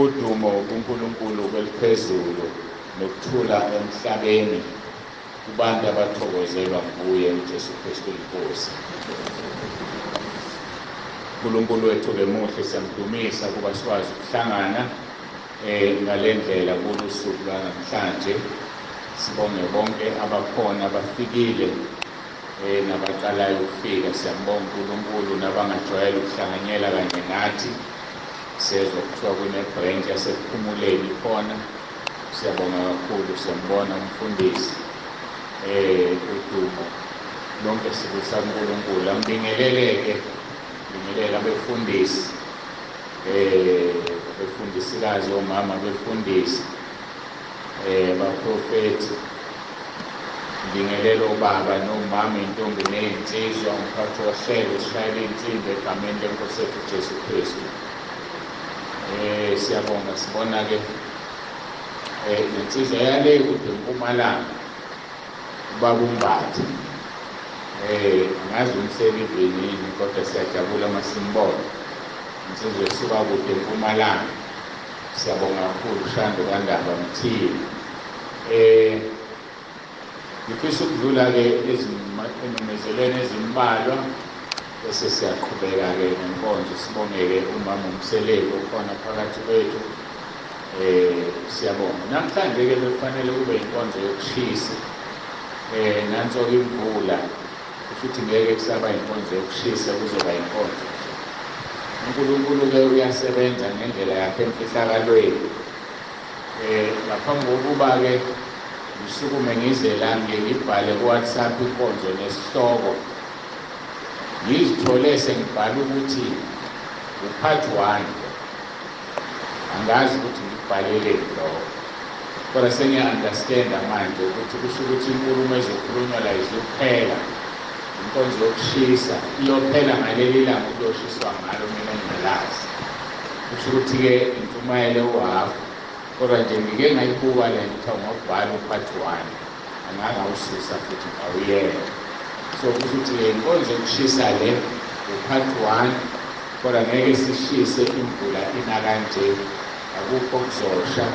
Udumo kuNkulunkulu kweliphezulu nokuthula emhlabeni kubantu abathokozelwa nguye uJesu Kristu iNkosi. uNkulunkulu wethu ke muhle, siyamdumisa kuba sikwazi ukuhlangana ngalendlela kulusuku lwanamhlanje. Sibonge bonke abakhona abafikile nabaqalayo ukufika. Siyambonga uNkulunkulu nabangajwayele ukuhlanganyela kanye nathi. Sezwa kuthiwa kune-branch yasekuphumuleni khona. Siyabonga kakhulu, siyambona umfundisi udumo lonke sikusa kuNkulunkulu. Ambingeleleke, bingelela abefundisi, befundisikazi, omama befundisi, abaprofethi, bingelela obaba nomama, intombi nezinsizwa, umphathi wohlelo sishayela insimbi egameni lenkosi yethu Jesu Kristu. Siyabonga, sibona ke insizwa yale kude eMpumalanga, ubaba uMbatha. Angazi umselivini yini, kodwa siyajabula uma simbona. Insizwa esuka kude eMpumalanga. Siyabonga kakhulu Shando kaNdaba Mthini. Ngifisa ukudlula ke ezimemezelweni ezimbalwa bese siyaqhubeka ke nenkonzo. Sibongeke umama uMseleku okhona phakathi kwethu. Siyabonga. Namhlanje ke bekufanele kube inkonzo yokushisa. Nanso ke imvula, futhi ngeke kusaba inkonzo yokushisa, kuzoba inkonzo. uNkulunkulu ke uyasebenza ngendlela yakhe emfihlakalweni. Ngaphambi kokuba ke ngisukume ngize la, ngike ngibhale ku-WhatsApp inkonzo nesihloko. Ngizithole sengibhala ukuthi u-part 1. Angazi ukuthi ngibhaleleni lokho, kodwa sengiya-understanda manje ukuthi kusho ukuthi inkulumo ezokhulunywa la izophela. Inkonzo yokushisa iyophela ngaleli langa kuyoshiswa ngalo, mina ngingalazi. Kusho ukuthi-ke intshumayelo uhafu, kodwa nje ngike ngayibuka le nto ngokubhala u-part 1, angangawususa futhi ngawuyeka. So kusho ukuthi-ke inkonzo yokushisa le u-part 1, kodwa ngeke sishise imvula ina kanje, akukho kuzosha.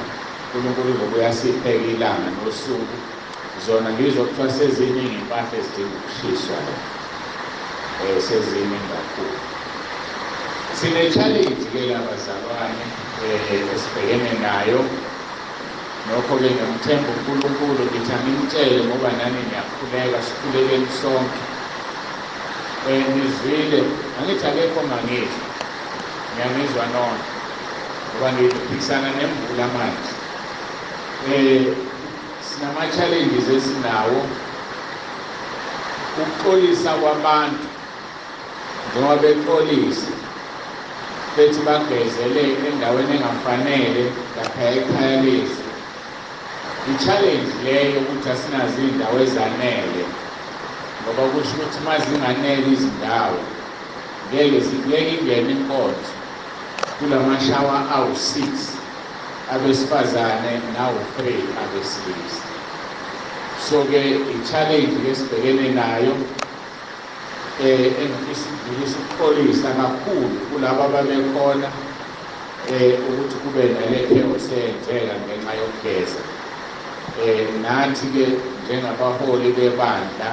uNkulunkulu uzobuya asipheke ilanga nosuku. Zona ngizwa kuthiwa seziningi impahla ezidinga ukushiswa la, seziningi kakhulu. Sine-challenge ke labazalwane esibhekene nayo. Nokho-ke ngiyamthemba uNkulunkulu, ngithi angimtshele ngoba nani niyakhuleka, sikhulekeni sonke. Nizwile, angithi akekho ongangizwa, ngiyangizwa nonke, ngoba ngiphikisana nemvula manje. Sinama-challenges esinawo, ukuxolisa kwabantu njengoba bexolisa bethi bagezele endaweni engafanele lapha ekhaya lethu. I-challenge leyo ukuthi asinazo iy'ndawo ezanele, ngoba kusho ukuthi uma zinganele izindawo ngeke ingene inkonzo kulamashawa awu-6 abesifazane nawu-3 abesilisa. So-ke i-challenge esibhekene nayo engifisa ukudlulisa ukuxolisa kakhulu kulabo ababekhona ukuthi kube nale chaos eyenzeka ngenxa yokugeza. Nathi-ke njengabaholi bebandla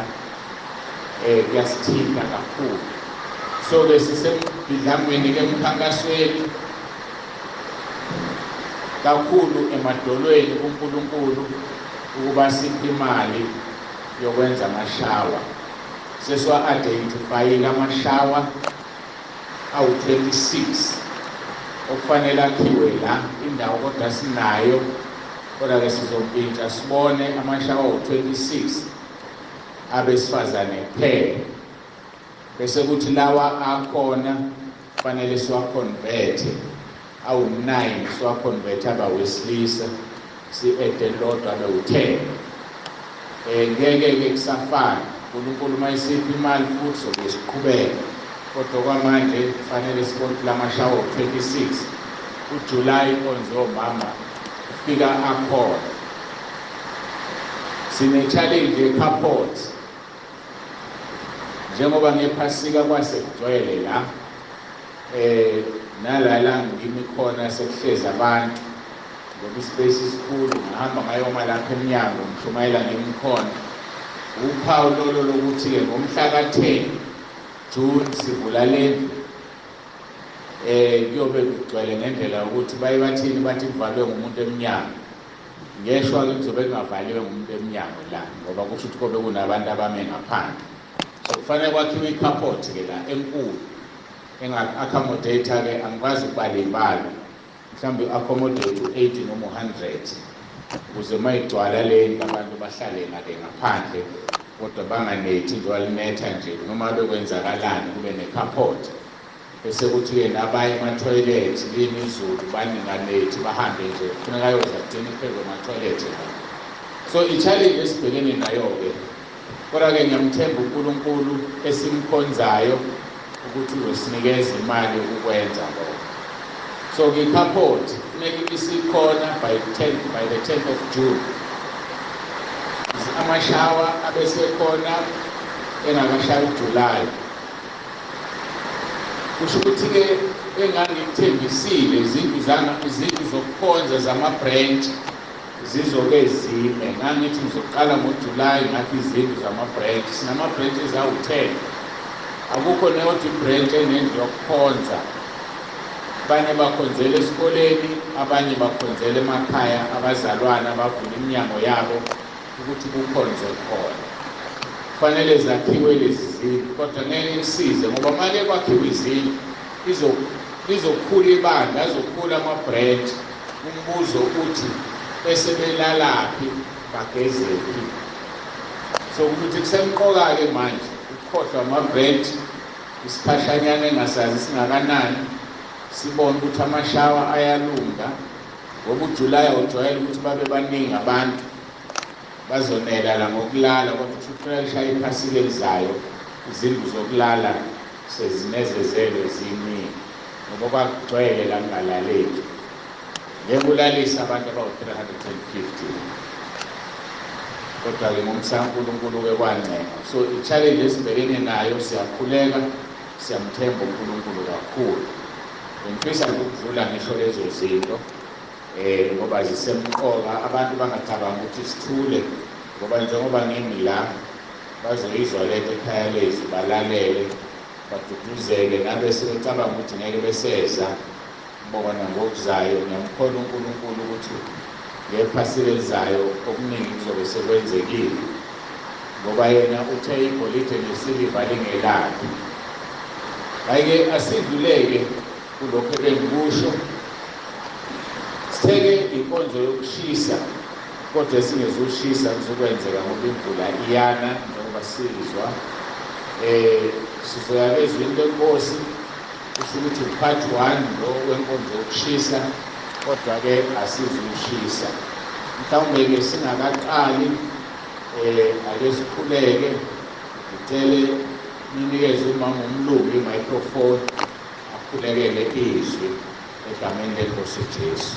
kuyasithinta kakhulu. So-ke sisembhidlangweni-ke emkhankasweni kakhulu emadolweni kuNkulunkulu ukuba siphe imali yokwenza amashawa. Sesiwa-identifyile amashawa awu-26 okufanele akhiwe la indawo, kodwa sinayo, kodwa-ke sizompintsha sibone amashawa awu-26 abesifazane kuphela, bese kuthi lawa akhona kufanele siwaconverte awu-9 siwaconverte abawesilisa, si-ede lodwa abe-10. Ngeke-ke kusafana, uNkulunkulu uma esipha imali futhi sobe siqhubeka, kodwa kwamanje kufanele sibone lamashawa awu-26 uJuly inkonzo yomama ufika akhona. Sine-challenge ye-carport, njengoba ngephasika kwasekugcwele la nala la ngimi khona sekuhlezi abantu, ngoba ispace isikhulu, ngihamba ngayoma lapha emnyango ngishumayela ngimi khona. Uphawu lolo lokuthi-ke ngomhla ka-10 June sivula lendlu, kuyobe kugcwele ngendlela yokuthi baye bathini, bathi kuvalwe ngumuntu emnyango. Ngeshwa-ke kuzobe kungavaliwe ngumuntu emnyango la, ngoba kusho ukuthi kobe kunabantu abame ngaphandle. So kufanele kwakhiwe i-carport-ke la enkulu enga-accommodate-ke, angikwazi ukubala iy'balo, mhlawumbe i-accommodate u-80 noma u-100, ukuze uma igcwala le ndlu abantu bahlale ngale ngaphandle, kodwa banganethi njengoba linetha nje, noma bekwenzakalani kube ne-carport. Bese kuthi-ke nabanye emathoyilethi lini izulu baninganethi bahambe nje, kufuneka ayoze agcine phezu kwamathoyilethi la. So i-challenge esibhekene nayo-ke, kodwa-ke ngiyamthemba uNkulunkulu esimkhonzayo ukuthi uzosinikeza imali ukwenza lokho. So i-carport kufuneka isikhona by the 10th of June. Amashawa abesekhona engakashayi uJuly. Kusho ukuthi-ke engangikuthembisile izindlu zokukhonza zama-branch zizoke zime. Ngangithi ngizoqala ngoJuly ngakho izindlu zama-branch. Sinama-branches awu-10. Akukho neyodwa i-branch enendlu yokukhonza. Abanye bakhonzela esikoleni, abanye bakhonzela emakhaya, abazalwana bavula iminyango yabo ukuthi kukhonzwe khona. Kufanele zakhiwe lezi zindlu, kodwa ngeke kusize ngoba make kwakhiwe izindlu lizokhula ibandla, azokhula ama-branch. Umbuzo uthi bese belalaphi, bagezephi? So ukuthi kusemqoka-ke manje ukukhohlwa ama-branch isikhashanyana engasazi singakanani, sibone ukuthi amashawa ayalunga, ngoba uJuly awujwayele ukuthi babe baningi abantu bazonela la ngokulala, kodwa kufanele lishaye iphasika elizayo izindlu zokulala sezinezezelwe ziningi, ngoba kwakugcwele la kungalaleki. Ngeke ulalise abantu abawu-350, kodwa-ke ngomsa kaNkulunkulu-ke kwancenga. So i-challenge esibhekene nayo, siyakhuleka, siyamthemba uNkulunkulu kakhulu. Ngifisa ukudlula ngisho lezo zinto ngoba zisemqoka, abantu bangacabangi ukuthi sithule, ngoba njengoba ngimi la bazoyizwa lento ekhaya lezi, balalele, baduduzeke, nabe sebecabanga ukuthi ngeke beseza bona ngokuzayo. Ngiyamkholwa uNkulunkulu ukuthi ngephasika elizayo okuningi kuzobe sekwenzekile, ngoba yena uthe igolide nesiliva lingelakhe. Hhayi-ke asidluleke kulokhu ebengikusho. Sitheke inkonzo yokushisa, kodwa esingezushisa kuzokwenzeka ngoba imvula iyana njengoba sizwa. Sizoya ezwini lenkosi, kusho ukuthi part 1 lo wenkonzo yokushisa, kodwa-ke asizushisa. Mhlawumbe-ke singakaqali ake sikhuleke, ngicele ninikeze umama uMlumbi i-microphone akhulekele izwi egameni leNkosi Jesu.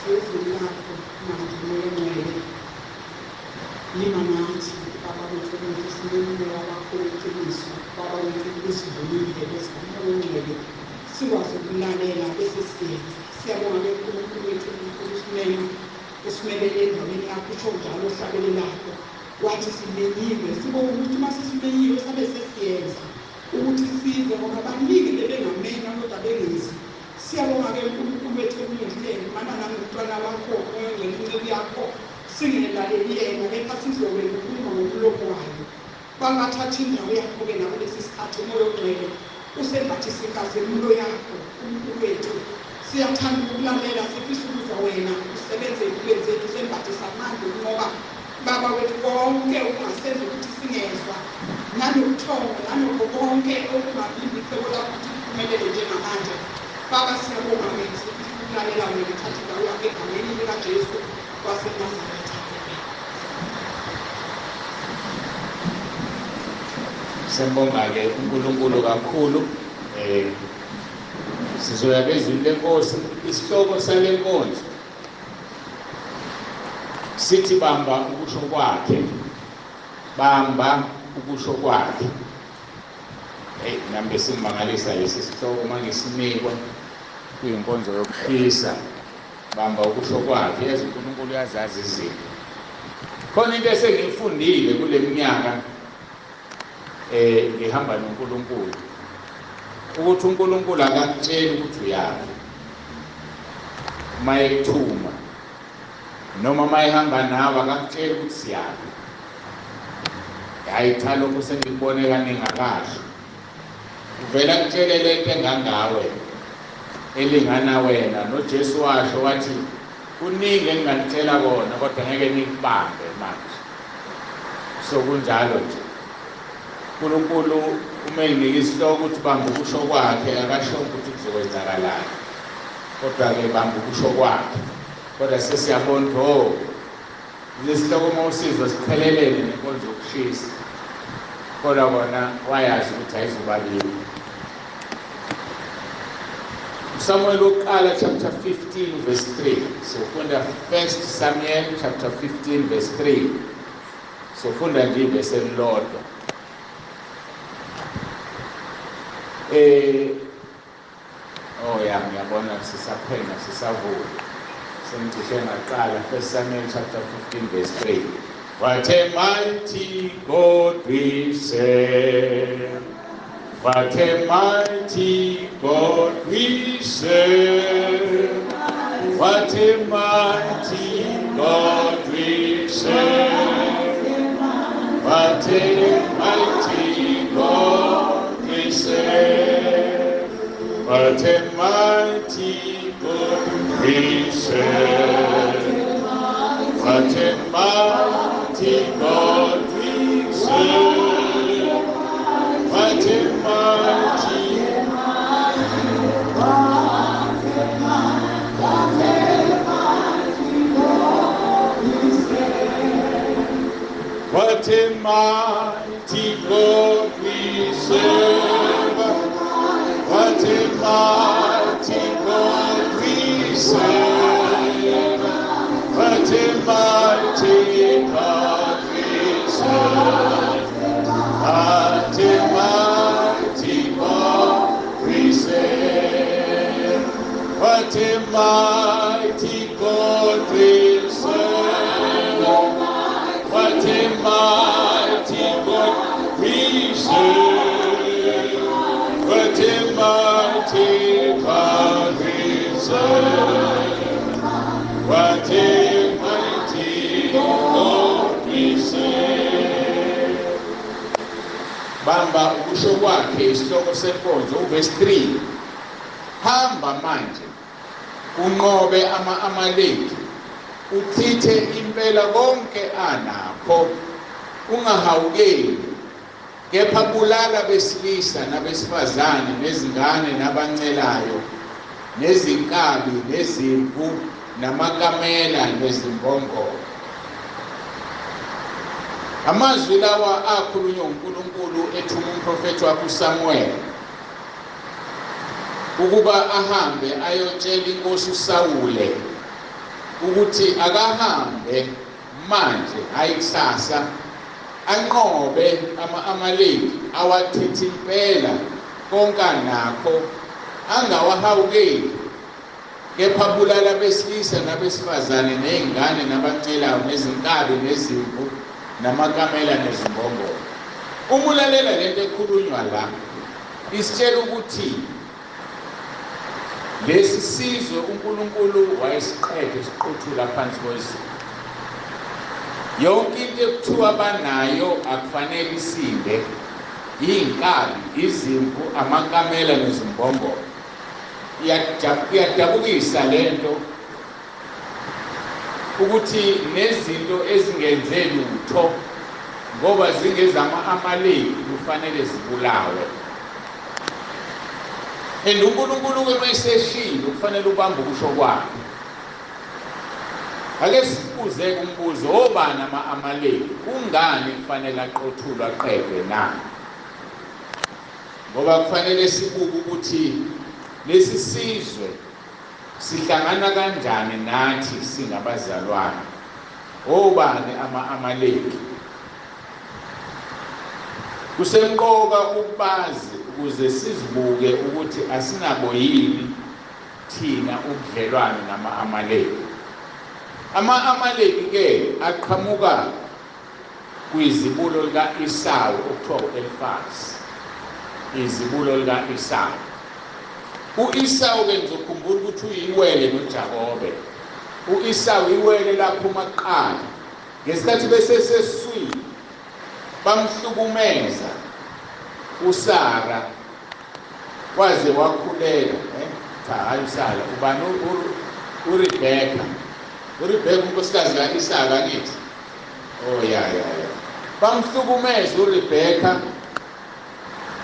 Ezweni lakho manje Moya oNgcwele, lima nathi Baba wethu omuhle, sinemoya wakho weqiniso Baba wethu, usivumile bese uMoya oNgcwele sikwazi ukulalela bese siyenza. Siyabonga ke uNkulunkulu wethu usimema usimelele endaweni yakho, usho njalo ohlabele lakho wathi simenyiwe. Sibonga ukuthi uma sesimenyiwe sabe sesiyenza ukuthi size, ngoba baningi bebengamenywa kodwa bengezi. Siyabonga ke uNkulunkulu wethu omuhle, mana nangumntwana wakho Moya oNgcwele, inceku yakho singelaleli yena kepha sizobe ukhuluma ngomlomo wayo. Bangathatha indawo yakho-ke nakulesi sikhathi Moya oNgcwele, usembathise inkazimulo yakho uNkulunkulu wethu. Siyathanda ukulalela, sifisa ukuzwa wena usebenze empilweni zethu, usembathise amandla ukunqoba Baba wethu konke okungasenza ukuthi singezwa, nanobuthongo nanokho konke okungavimbi icebo lakho ukuthi liphumelele njengamanje. Baba siyabonga wena, sifisa ukulalela wena, thatha indawo yakho egameni likaJesu waseNazaretha. Siyabonga-ke uNkulunkulu kakhulu. Sizoya ezwini lenkosi. Isihloko sale nkonzo sithi bamba ukusho kwakhe, bamba ukusho kwakhe. Hey, nami besingimangalisa lesi sihloko uma ngisinikwa kuyinkonzo yokushisa, bamba ukusho kwakhe. Yazi uNkulunkulu uyazazi izinto. Khona into esengiyifundile kule minyaka ngihamba noNkulunkulu, ukuthi uNkulunkulu akakutsheli ukuthi uyaphi uma ekuthuma, noma uma ehamba nawe akakutsheli ukuthi siyaphi. Hayi cha, lokho sengikubone kaningi akasho. Uvela kutshele lento engangawe elingana wena. NoJesu washo wathi kuningi enginganitshela kona kodwa ngeke nikubambe manje. So kunjalo nje, uNkulunkulu uma enginika isihloko ukuthi bamba ukusho kwakhe, akasho ukuthi kuzokwenzakalani, kodwa-ke bamba ukusho kwakhe. Kodwa sesiyabona ukuthi oh, lesi sihloko uma usizwa siqhelelene nenkonzo yokushisa, kodwa kona wayazi ukuthi ayizuba kimi. Samuel wokuqala chapter 15 verse 3. Sofunda 1 Samuel chapter 15 verse 3. Sofunda nje ivesi elilodwa. Oh ya, ngiyabona sisaphenya sisavula. Sengicishe ngaqala 1 Samuel chapter 15 verse 3. What a mighty God we serve. What a mighty God we serve. What a mighty God we serve. What a mighty God we serve. What a mighty God we serve. What a mighty God we serve. What a mighty What a mighty God we serve. What a mighty God we serve. What a mighty God we serve. What a mighty God we serve. What a mighty God we serve. What a mighty God we serve. What a mighty God we serve. What a mighty God we serve. Bamba ukusho kwakhe isihloko senkonzo uverse 3. Hamba manje unqobe ama-Amaleki, uchithe impela konke anakho, Ungahawukeli, kepha bulala besilisa nabesifazane nezingane nabancelayo nezinkabi nezimvu namakamela nezimbongolo. Amazwi lawa akhulunywa uNkulunkulu ethuma umprofethi wakhe uSamuel ukuba ahambe ayotshela inkosi uSawule ukuthi akahambe manje, hayi kusasa, anqobe ama-Amaleki, awathethe impela konke nakho, angawahawukeli, kepha bulala besilisa nabesifazane nezingane nabancelayo nezinkabi nezimvu namakamela nezimbongolo. Uma ulalela lento ekhulunywa la, isitshela ukuthi lesi sizwe uNkulunkulu wayesiqede siqothula phansi kwezulu. Yonke into ekuthiwa banayo akufanele isinde, iy'nkabi, izimvu, amakamela nezimbongolo. Iyadabukisa lento ukuthi nezinto ezingenze lutho ngoba zingezama-Amaleki kufanele zibulawe. And uNkulunkulu-ke uma eseshilo kufanele ubambe ukusho kwakhe. Ake sibuze umbuzo, obani ama-Amaleki? Kungani kufanele aqothulwe aqedwe na? Ngoba kufanele sibuke ukuthi lesi sizwe sihlangana kanjani nathi singabazalwane. Obani ama-Amaleki? Kusemqoka ukubazi ukuze sizibuke ukuthi asinabo yini thina ubudlelwano nama-Amaleki. Ama-Amaleki ke aqhamuka kwizibulo lika-Esawu okuthiwa u-Elifazi. Izibulo lika-Esawu. U-Esawu ke ngizokhumbula ukuthi uyiwele noJakobe. U-Esawu iwele laphuma kuqala. Ngesikhathi beseseswini bamhlukumeza uSara waze wakhulelwa. Cha, hayi uSara, ubani? uRebecca. uRebecca unkosikazi ka-Isaka angithi? Oh ya ya ya. Bamhlukumeza uRebecca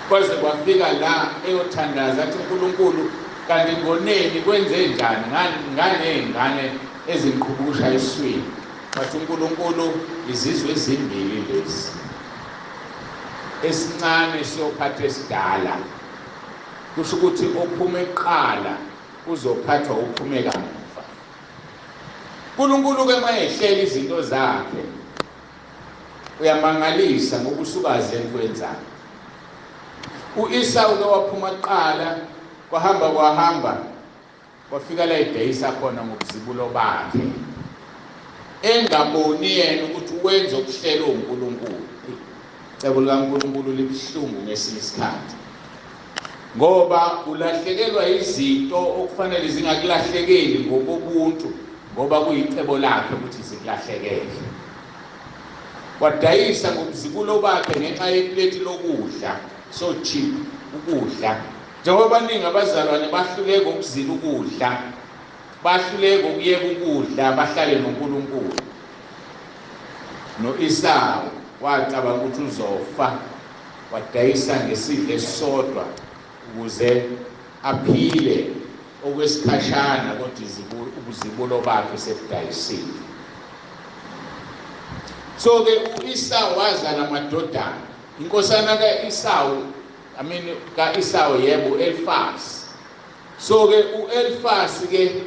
kwaze kwafika la eyothandaza athi uNkulunkulu kanti ngoneni kwenze njani nganey'ngane ezinqubusha eswini. Bathi uNkulunkulu izizwe ezimbili lezi, esincane siyophatha esidala. Kusho ukuthi ophume kuqala uzophathwa uphume kamuva. uNkulunkulu ke mayehlela izinto zakhe uyamangalisa ngoba usukazi ekwenzani. U-Esau ke waphuma kuqala, kwahamba kwahamba kwafika la edayisa khona ngobuzibulo bakhe, engaboni yena ukuthi wenza okuhlelwe uNkulunkulu. Icebo likaNkulunkulu libuhlungu ngesinye isikhathi, ngoba ulahlekelwa izinto okufanele zingakulahlekeli ngokobuntu, ngoba kuyicebo lakhe ukuthi zikulahlekele. Wadayisa ngobuzibulo bakhe ngenxa yepleti lokudla, so cheap ukudla. Njengoba baningi abazalwane bahluleka ukuzila ukudla, bahluleka ukuyeka ukudla, bahlale noNkulunkulu. No-Esawu wacabanga ukuthi uzofa, wadayisa ngesidlo esisodwa ukuze aphile okwesikhashana, kodwa ubuzibulo bakhe sebudayisile. So ke u-Esau wazala amadodana. Inkosana ka-Esau, I mean ka-Esau yebo, u-Elifazi. So ke u-Elifazi ke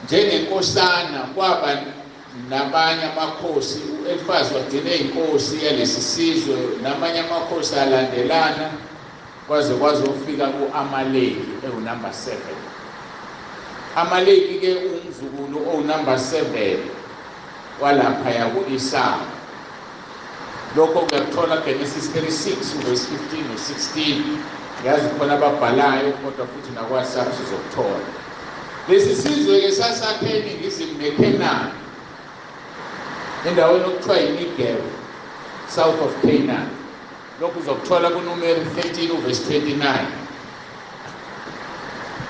njengenkosana kwaba nabanye amakhosi. U-Elifazi wagcina inkosi yalesi sizwe, namanye amakhosi alandelana kwaze kwazofika ku-Amaleki ewunumber 7. Amaleki ke umzukulu owunumber 7 walapha ku-Esau. Lokho kuyakuthola Genesis 36 verse 15 no-16. Yazi khona ababhalayo kodwa futhi nakwaSAP sizokuthola. Lesi sizwe ke sasakhe eningizimu neKhenani, endaweni okuthiwa yiNegev, south of Canaan. Lokhu uzokuthola kuNumeri 13 verse 29.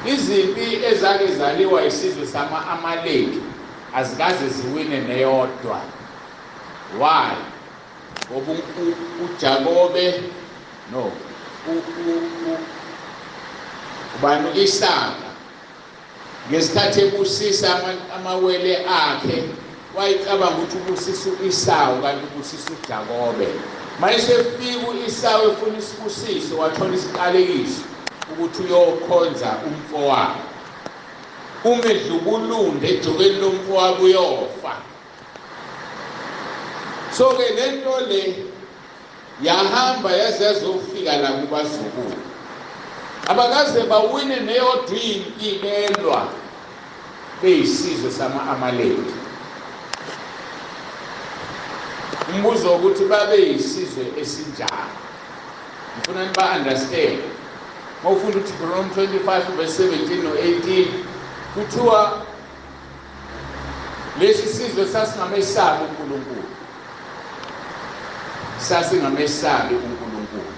Izimpi ezake zaliwa isizwe sama-Amaleki azikaze ziwine neyodwa. Why? Ngoba uJakobe no ubani u-Isaka ngesikhathi ebusisa amawele akhe wayicabanga ukuthi ubusisa u-Isawu kanti ubusisa uJakobe. Mayesefika u-Isawu efuna isibusiso wathola isiqalekiso ukuthi uyokhonza umfowabo. Uma edlubulunde ejokeni lomfowabo uyofa. So-ke lento le yahamba yaze yazofika la kubazukulu. Abakaze bawine neyodwa impi belwa beyisizwe sama-Amaleki. Umbuzo ukuthi babe yisizwe esinjani. Ngifuna niba-understand. Uma ufunda uDeuteronomy 25 verse 17 no-18 kuthiwa lesi sizwe sasingamesabi uNkulunkulu. Sasingamesabi uNkulunkulu.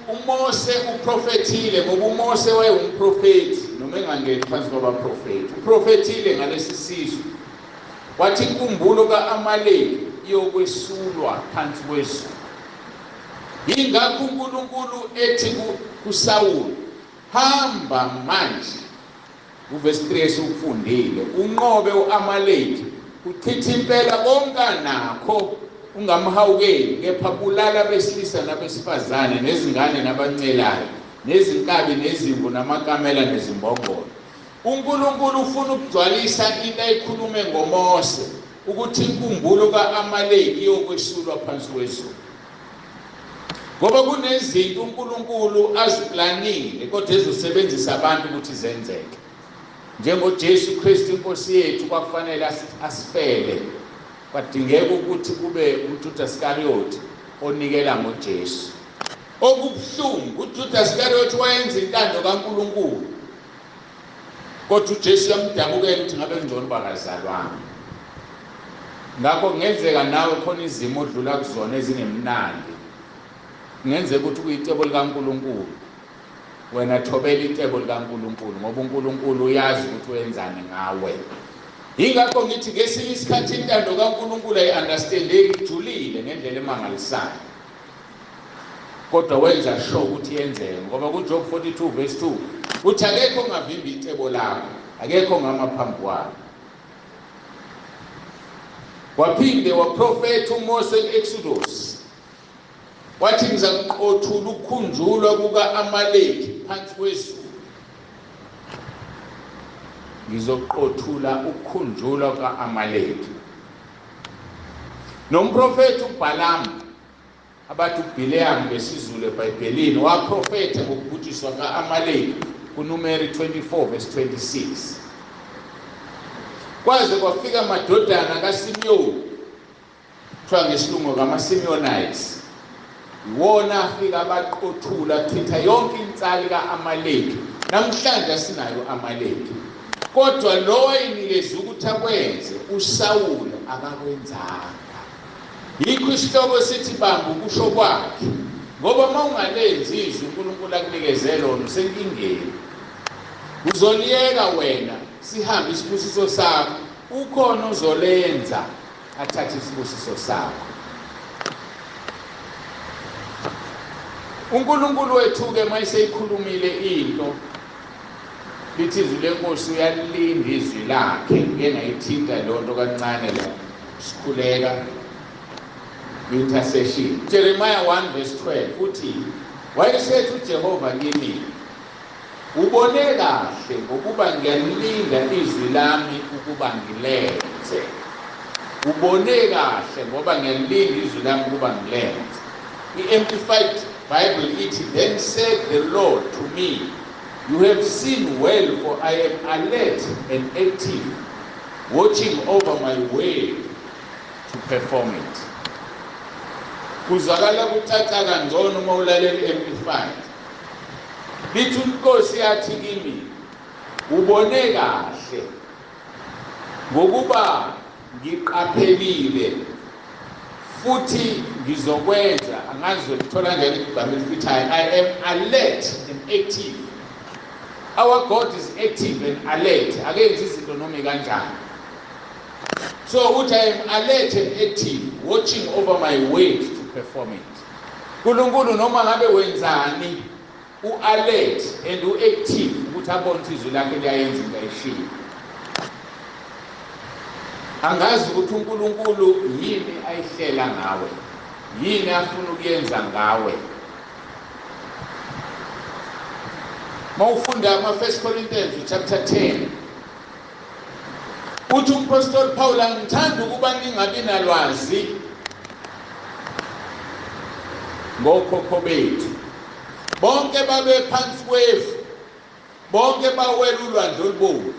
uMose uprofethile, ngoba uMose wayewumprofethi noma engangeni phansi kwabaprofethi. Uprofethile ngalesi sizwe. Wathi inkumbulo ka-Amaleki iyokwesulwa phansi kwezulu. Yingakho uNkulunkulu ethi kuSawuli, hamba manje, uvesi 3 esiwufundile, unqobe u-Amaleki, uchithe impela konke anakho, ungamhawukeli, kepha bulala abesilisa nabesifazane nezingane nabancelayo nezinkabi nezimvu namakamela nezimbongolo. uNkulunkulu ufuna ukugcwalisa into ayikhulume ngoMose ukuthi inkumbulo ka-Amaleki iyokwesulwa phansi kwezulu. Ngoba kunezinto uNkulunkulu aziplanile kodwa ezosebenzisa abantu ukuthi zenzeke. NjengoJesu Kristu inkosi yethu kwakufanele asifele. Kwadingeka ukuthi kube uJudas Iscariot onikela ngoJesu. Okubuhlungu, uJudas Iscariot wayenza intando kaNkulunkulu. Kodwa uJesu yamdabukela ukuthi ngabe ngcono bakazalwanga. Ngakho kungenzeka nawe khona izimo odlula kuzona ezingemnandi. Kungenzeka ukuthi kuyicebo likaNkulunkulu. Wena thobela icebo likaNkulunkulu ngoba uNkulunkulu uyazi ukuthi wenzani ngawe. Yingakho ngithi ngesinye isikhathi intando kaNkulunkulu ayi-understandeki, ijulile ngendlela emangalisayo. Kodwa wenza sure ukuthi yenzeke, ngoba kuJob 42 verse 2 uthi akekho ongavimba icebo lakho, akekho ongama phambi kwakho. Waphinde waprofetha uMose ku-Exodus wathi ngizakuqothula ukukhunjulwa kuka-Amaleki phansi kwezulu. Ngizoqothula ukukhunjulwa kuka-Amaleki. Nomprofethi uBhalamu, abathi uBhileyamu ngesiZulu eBhayibhelini, waprofetha ngokubhujiswa ka-Amaleki kuNumeri 24 verse 26. Kwaze kwafika amadodana kaSimeyoni, kuthiwa ngesilungu ngama-Simeonites, iwona afika abaqothula chitha yonke insali ka-Amaleki. Namhlanje asinayo Amaleki, kodwa lo wayenikeza ukuthi akwenze uSawule akakwenzanga. Yikho isihloko sithi bamba ukusho kwakhe, ngoba uma ungalenzi izwi uNkulunkulu akunikeze lona usenkingeni. Uzoliyeka wena sihambe isibusiso sakho, ukhona ozolenza athathe isibusiso sakho. uNkulunkulu wethu-ke uma eseyikhulumile into, lithi izwi lenkosi uyalilinda izwi lakhe. Ngike ngayithinta leyo nto kancane la sikhuleka intercession. Jeremiah 1 verse 12 uthi, wayesethi uJehova kimi, ubone kahle ngokuba ngiyalilinda izwi lami ukuba ngilenze. Ubone kahle ngoba ngiyalilinda izwi lami ukuba ngilenze. I-Amplified Bible ithi, then said the Lord to me, you have seen well, for I am alert and active, watching over my way to perform it. Kuzwakala kucaca kangcono uma ulalela i-Amplified. Lithi inkosi yathi kimi, ubone kahle ngokuba ngiqaphelile futhi ngizokwenza. Angazi ukuthola kanjani igama elifithayo. I am alert and active. Our God is active and alert. Akenzi izinto noma kanjani. So uthi, "I am alert and active, watching over my word to perform it." uNkulunkulu noma ngabe wenzani, u-alert and u-active ukuthi abone ukuthi izwi lakhe liyayenza into ayishilo. Angazi ukuthi uNkulunkulu yini ayihlela ngawe, yini afuna ukuyenza ngawe. Mawufunda ama-First Corinthians chapter 10, uthi umpostoli Paul, "Angithanda ukuba ningabi nalwazi ngokhokho bethu. Bonke babe phansi kwefu, bonke bawela ulwandle olubomvu,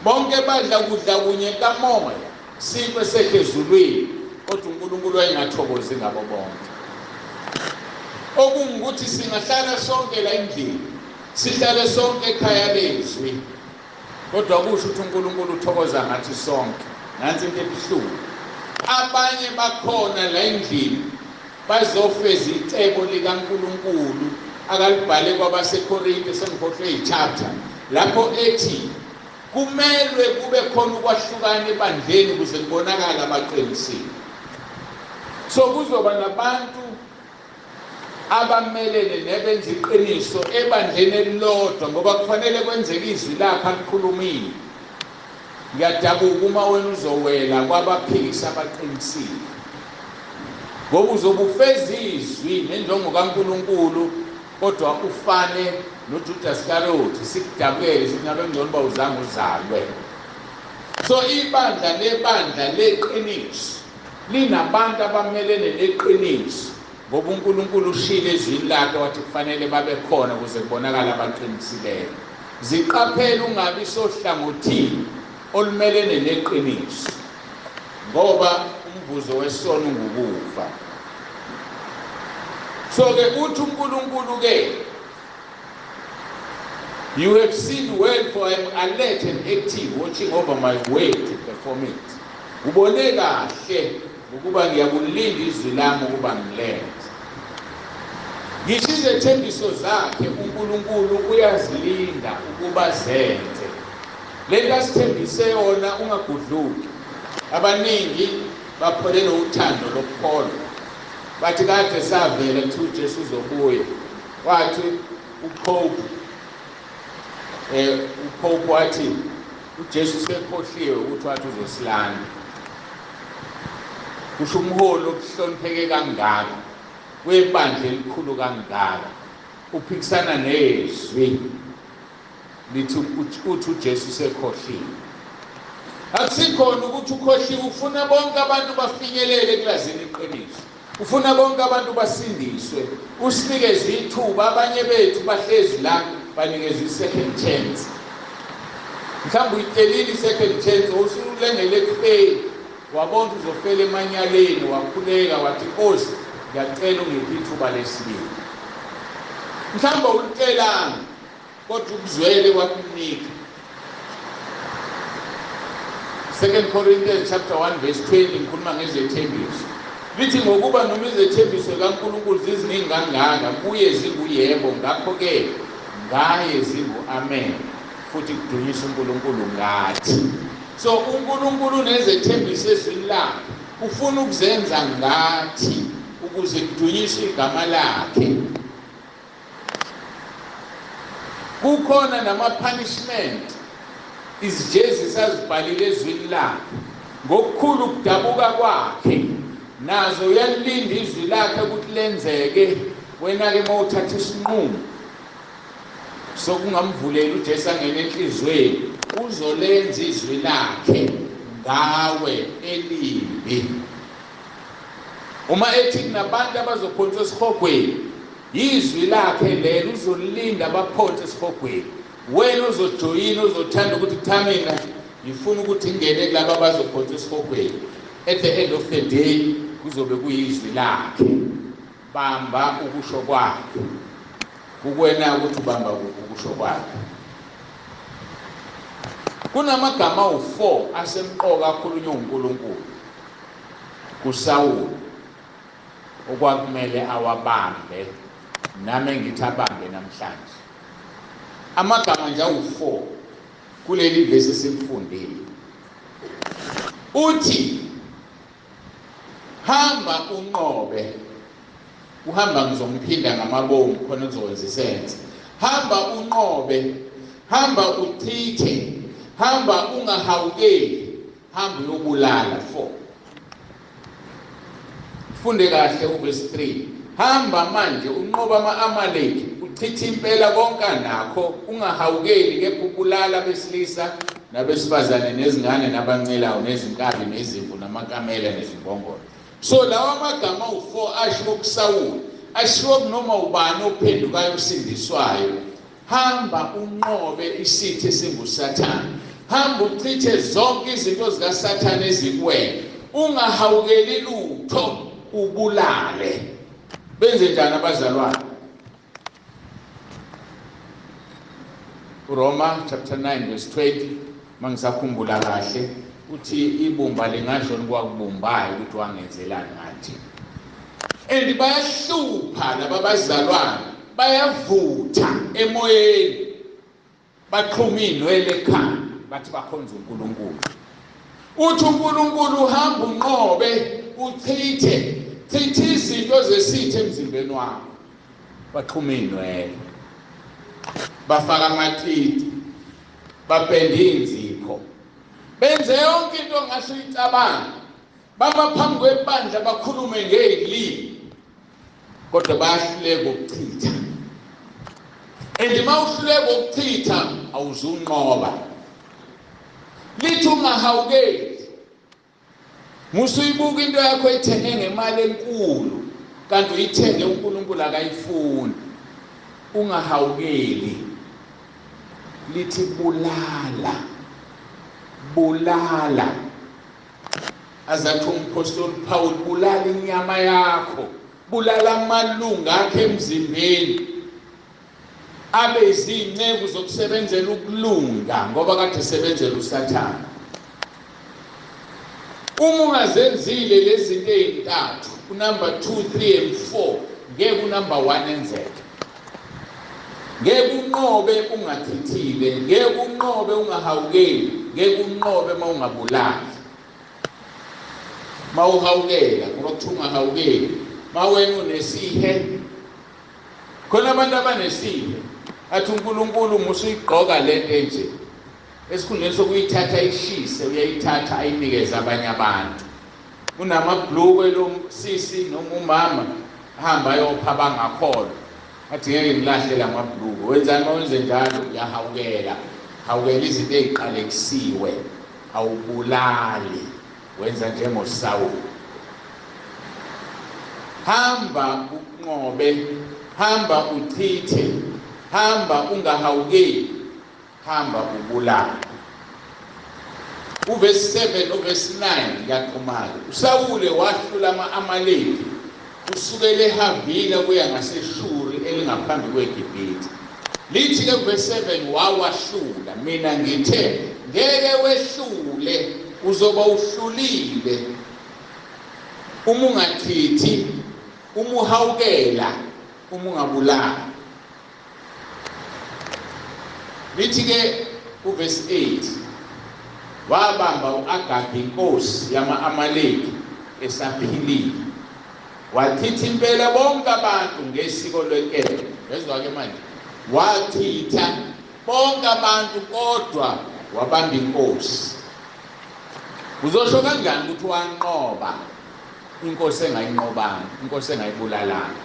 bonke badla kudla kunye kamoya, sinkwe sehle ezulwini, kodwa uNkulunkulu wayengathokozi ngabo bonke." Okungukuthi singahlala sonke la endlini, sihlale sonke ekhaya lezwi, kodwa kusho ukuthi uNkulunkulu uthokoza ngathi sonke? Nansi into ebuhlungu: abanye bakhona la endlini bazofeza icebo likaNkulunkulu akalibhale kwabaseKorinte, sengikhohlwe i-chapter, lapho ethi kumelwe kube khona ukwahlukana ebandleni ukuze kubonakale abaqinisile. So kuzoba nabantu abamelene nebenza iqiniso ebandleni elilodwa, ngoba kufanele kwenzeke izwi lakhe alikhulumile. Ngiyadabuka uma wena uzowela kwabaphikisa abaqinisile, ngoba uzobe ufeza izwi nenjongo kaNkulunkulu, kodwa ufane noJudas Iscariot, sikudabukele, sithi ngabe ngcono uba uzange uzalwe. So ibandla lebandla leqiniso linabantu abamelene neqiniso, ngoba uNkulunkulu ushilo ezwini lakhe wathi kufanele babe khona ukuze kubonakale abaqinisileyo. Ziqaphele, ungabi sohlangothini olumelene neqiniso, ngoba umvuzo wesono ungukufa. So ke uthi uNkulunkulu ke, "You have seen well, for I am alert and active, watching over my word to perform it." Ubone kahle ukuba ngiyakulinda izwi lami ukuba ngilenze. Ngisho izethembiso zakhe uNkulunkulu uyazilinda ukuba zenze. Lento asithembise yona, ungagudluki. Abaningi bapholelwe uthando lokukholwa, bathi kade savela kuthi uJesu uzobuya. Wathi uPope wathi uJesu sekhohliwe ukuthi wathi uzosilanda. Kusho umholi obuhlonipheke kangaka webandla elikhulu kangaka uphikisana nezwi lithi uthi uJesu sekhohliwe. Akusikhona ukuthi ukhohliwe, ufuna bonke abantu bafinyelele kulazini iqiniso, ufuna bonke abantu basindiswe. Usinikeze ithuba. Abanye bethu bahlezi la banikezwe i-second chance. Mhlawumbe uyicelile i-second chance, usulengele ekufeni, wabona ukuthi uzofela emanyaleni, wakhuleka wathi, "Nkosi, ngiyacela ungiphe ithuba lesibili." Mhlawumbe ulicelanga, kodwa ukuzwele wakunika. Second Corinthians chapter 1 verse 20, ngikhuluma ngezethembiso, lithi, "Ngokuba noma izethembiso kaNkulunkulu ziziningi kangaka, kuye zinguyebo, ngakho-ke ngaye zingu-amen, futhi kudunyisa uNkulunkulu ngathi." So uNkulunkulu unezethembiso ezwini lakhe, ufuna ukuzenza ngathi ukuze kudunyiswe igama lakhe. Kukhona nama-punishment, izijezisi azibhalile ezwini lakhe ngokukhulu ukudabuka kwakhe, nazo uyalilinda izwi lakhe ukuthi lenzeke. Wena-ke uma uthatha isinqumo sokungamvuleli uJesu angene enhliziyweni, uzolenza izwi lakhe ngawe elibi. Uma ethi kunabantu abazophonswa esihogweni, izwi lakhe lelo, uzolinda abaphonse esihogweni. Wena uzojoyina, uzothanda ukuthi cha, mina ngifuna ukuthi ngingene kulabo abazophonswa esihogweni. At the end of the day kuzobe kuyizwi lakhe. Bamba ukusho kwakhe. Kukwena ukuthi ubamba kuphi ukusho kwakhe. Kunamagama awu-4 asemqoka akhulunywa uNkulunkulu kuSawuli okwakumele awabambe, nami engithi abambe namhlanje. Amagama nje awu-4 kuleli vesi esilifundile. Uthi hamba unqobe. Uhamba ngizomphinda ngamabomu khona kuzokwenza isense. Hamba unqobe, hamba uchithe, hamba ungahawukeli, hamba uyobulala. 4. Funde kahle uverse 3. Hamba manje unqoba ama-Amaleki, uchithe impela konke nakho, ungahawukeli kepha ubulala besilisa nabesifazane nezingane nabancelayo nezinkabi nezimvu namakamela nezimbongolo. So lawa amagama awu-4 ashiwo kuSawuli, ashiwo kunoma ubani ophendukayo osindiswayo. Hamba unqobe isitha esinguSathane, hamba uchithe zonke izinto zikaSathane ezikuwena, ungahawukeli lutho, ubulale. Benze njani abazalwane? Roma chapter 9 verse 20, mangisakhumbula kahle, uthi ibumba lingasho kwakubumbayo ukuthi wangenzelani ngathi. And bayahlupha laba bazalwane, bayavutha emoyeni, baxhuma inwele ekhanda, bathi bakhonza uNkulunkulu. Uthi uNkulunkulu uhamba unqobe, uchithe, chithe izinto zesitha emzimbeni wakho. Baxhuma inwele, bafaka amacici, bapenda inzipho, benze yonke into ongasho uyicabanga, bama phambi kwebandla bakhulume ngezilimi, kodwa bayahluleka ukuchitha. And uma uhluleka ukuchitha awuzunqoba. Lithi ungahawukeli. Musuyibuka into yakho ethenge ngemali enkulu, kanti uyithenge uNkulunkulu akayifuni. Ungahawukeli. Lithi bulala, bulala. Azathi umpostoli Paul, bulala inyama yakho, bulala amalunga akhe emzimbeni, abe izinceku zokusebenzela ukulunga, ngoba kade sebenzela uSathane. Uma ungazenzile lezi zinto ezintathu, unumber 2, 3 and 4, ngeke unumber 1 enzeke. Ngeke unqobe ungachithile, ngeke unqobe ungahawukeli, ngeke unqobe uma ungabulali. Mawuhawukela, ngoba kuthiwa ungahawukeli, mawena unesihe. Khona abantu abanesihe, athi uNkulunkulu musuyigqoka lento enje, esikhundleni sokuyithatha ishise, uyayithatha ayinikeze abanye abantu. Unamabhlukwe lo sisi noma umama, hamba ayopha abangakholwa, athi ngeke ngilahle lamabhlukwe. Wenzani uma wenze njalo? Uyahawukela, hawukela izinto eziqalekisiwe, awubulali, wenza njengoSawuli. Hamba unqobe, hamba uchithe, hamba ungahawukeli, hamba ubulale. Uverse 7 uverse 9 ngiyaqhumana. uSawule wahlula ama-Amaleki kusukela eHavila kuya ngaseShuri elingaphambi kweGibhithe. Lithi ke verse 7 wawahlula. Mina ngithe ngeke wehlule, uzoba uhlulile uma ungachithi, uma uhawukela, uma ungabulali. Lithi ke uverse 8 wabamba uAgagi inkosi yama-Amaleki esaphilile, wachitha impela bonke abantu ngesiko lwenkemba. Yezwa ke manje, wachitha bonke abantu kodwa wabamba inkosi. Uzosho kanjani ukuthi wanqoba inkosi engayinqobanga, inkosi engayibulalanga?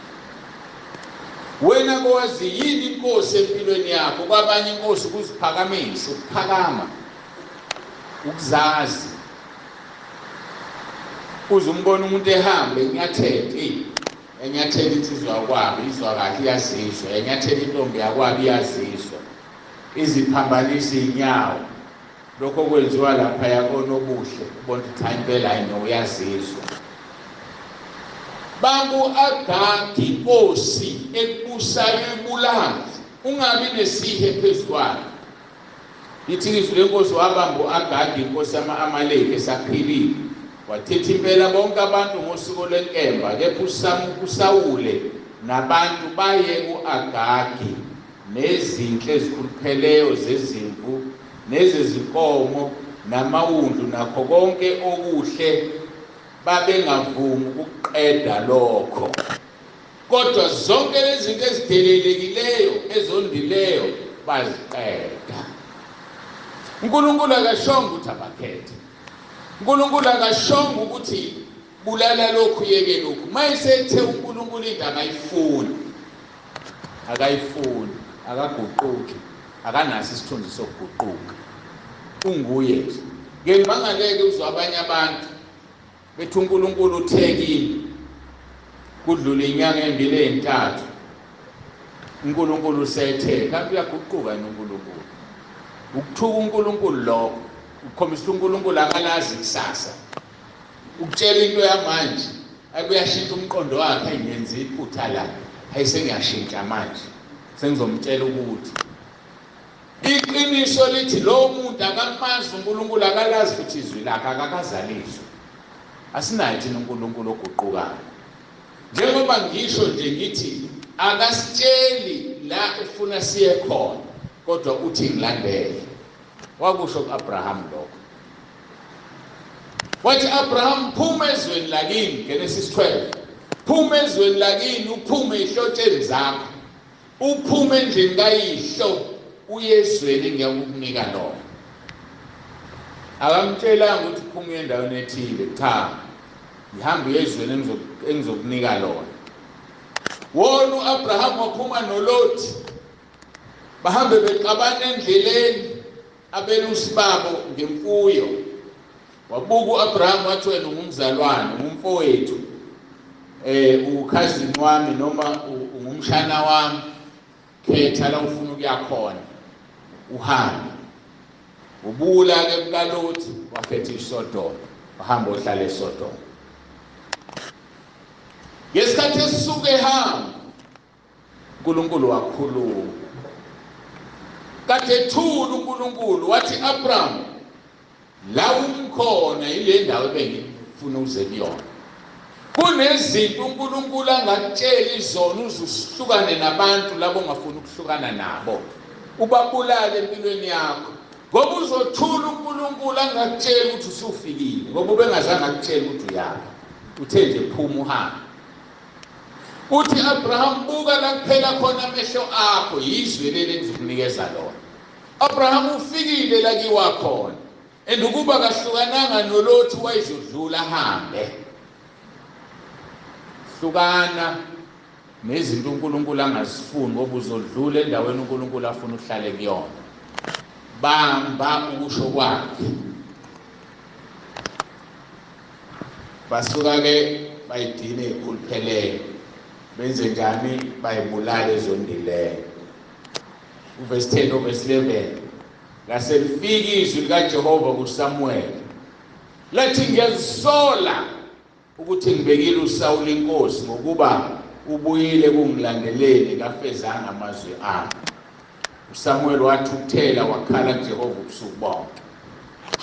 Wena kowazi yini inkosi empilweni yakho? Kwabanye inkosi ukuziphakamisa, ukuphakama, ukuzazi. Uzumbona umuntu ehamba enyathela, enyathela insizwa yakwabo, izwa kahle iyazizwa, enyathela intombi yakwabo iyazizwa, iziphambanisa inyawo. Lokho kwenziwa lapha yakonobuhle, ubona ukuthi cha impela hayi no uyazizwa. Bangu Agagi inkosi ekubusayo ibulala, ungabi nesihe phezu kwayo. Lithi izwi lenkosi, wabamba uAgagi inkosi yama-Amaleki esaphilile, wachitha impela bonke abantu ngosiko lwenkemba. Kepha uSawule nabantu baye ku-Agagi nezinhle ezikhulupheleyo zezimvu nezezinkomo namawundlu nakho konke okuhle, babengavumi ukuqeda lokho. Kodwa zonke lezi zinto ezidelelekileyo ezondileyo baziqeda. uNkulunkulu akashongo ukuthi abakhethe. uNkulunkulu akashongo ukuthi bulala lokhu yeke lokhu. Mayesethe uNkulunkulu into akayifuni, akayifuni, akaguquki, akanaso isithunzi sokuguquka, unguye nje. Ngembangaleke uzwa abanye abantu bethi uNkulunkulu uthe kimi, kudlule inyanga embili ezintathu uNkulunkulu usethe. Kanti uyaguquka yini uNkulunkulu? Ukuthuka uNkulunkulu lokho, ukukhombisa uNkulunkulu akalazi kusasa, ukutshela into yamanje akuyashintsha umqondo wakhe, ayingenzi iphutha la, hayi sengiyashintsha manje, sengizomtshela ukuthi iqiniso lithi lo muntu akamazi uNkulunkulu, akalazi futhi izwi lakhe, akakazaliswa. Asinaye thina uNkulunkulu oguqukayo. Njengoba ngisho nje ngithi akasitsheli la ufuna siye khona, kodwa uthi ngilandele. Wakusho ku-Abraham lokho, wathi Abraham phuma ezweni lakini, Genesis 12, phuma ezweni lakini, uphume ezihlotsheni zakho, uphume endlini kayihlo, uye ezweni engiyakukunika lona. Akamtshelanga ukuthi phuma uye endaweni ethile, cha, ngihamba uye ezweni engizokunika lona. Wona u-Abraham waphuma noLothi, bahambe bexabana endleleni, abelusi babo ngemfuyo. Wabuka u-Abraham wathi wena ungumzalwane, ungumfowethu, ukhazini wami noma ungumshana wami, khetha la ufuna ukuya khona uhambe. Ubula-ke bukaLothi, wakhetha iSodoma, wahamba ohlala eSodoma. Ngesikhathi esisuke ehamba, uNkulunkulu wakhuluma. Kade ethula uNkulunkulu wathi Abraham, la umkhona ile ndawo ebengifuna uze kuyona. Kunezinto uNkulunkulu angakutsheli zona uze uhlukane nabantu labo ongafuni ukuhlukana nabo, ubabulale empilweni yakho, ngoba uzothula uNkulunkulu angakutsheli ukuthi usufikile, ngoba ubengazange akutshele ukuthi uyaphi, uthe nje phuma uhambe. Uthi Abraham, buka la kuphela khona amehlo akho, yizwe leli engizokunikeza lona. Abraham ufikile la kiwa khona, and ukuba kahlukananga noLothi wayezodlula ahambe. Hlukana nezinto uNkulunkulu angazifuni, ngoba uzodlula endaweni uNkulunkulu afuna uhlale kuyona. Bamba ukusho kwakhe. Basuka-ke bayidine ikhuluphelele, benze njani? Bayibulale ezondileyo. Uverse 10 uverse 11, laselifika izwi likaJehova kuSamuel lathi, ngiyazisola ukuthi ngibekile uSawuli inkosi, ngokuba ubuyile kungilandeleni, kafezanga amazwi ami. uSamuel wathukuthela wakhala kuJehova ubusuku bonke.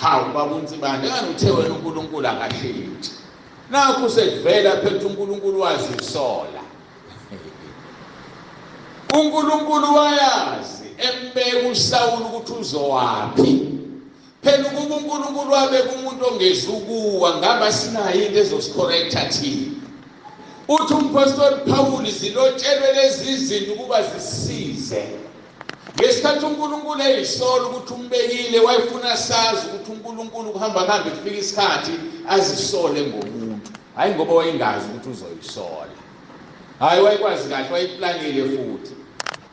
Hawu baba uNtsibande, ngani uthe wena uNkulunkulu akashintshi? Nakho sekuvela phethe uNkulunkulu wazisola. uNkulunkulu wayazi embeka uSawuli ukuthi uzowaphi. Phela ukuba uNkulunkulu wabeka umuntu ongezukuwa, ngaba sinayo into ezosicorrecta thina. Uthi umpostoli Paul, zilotshelwe lezi zinto ukuba zisize. Ngesikhathi uNkulunkulu eyisola ukuthi umbekile, wayefuna sazi ukuthi uNkulunkulu kuhamba kuhambe kufika isikhathi azisole ngomuntu, hhayi ngoba wayengazi ukuthi uzoyisola. Hhayi, wayekwazi kahle, wayeplanile futhi,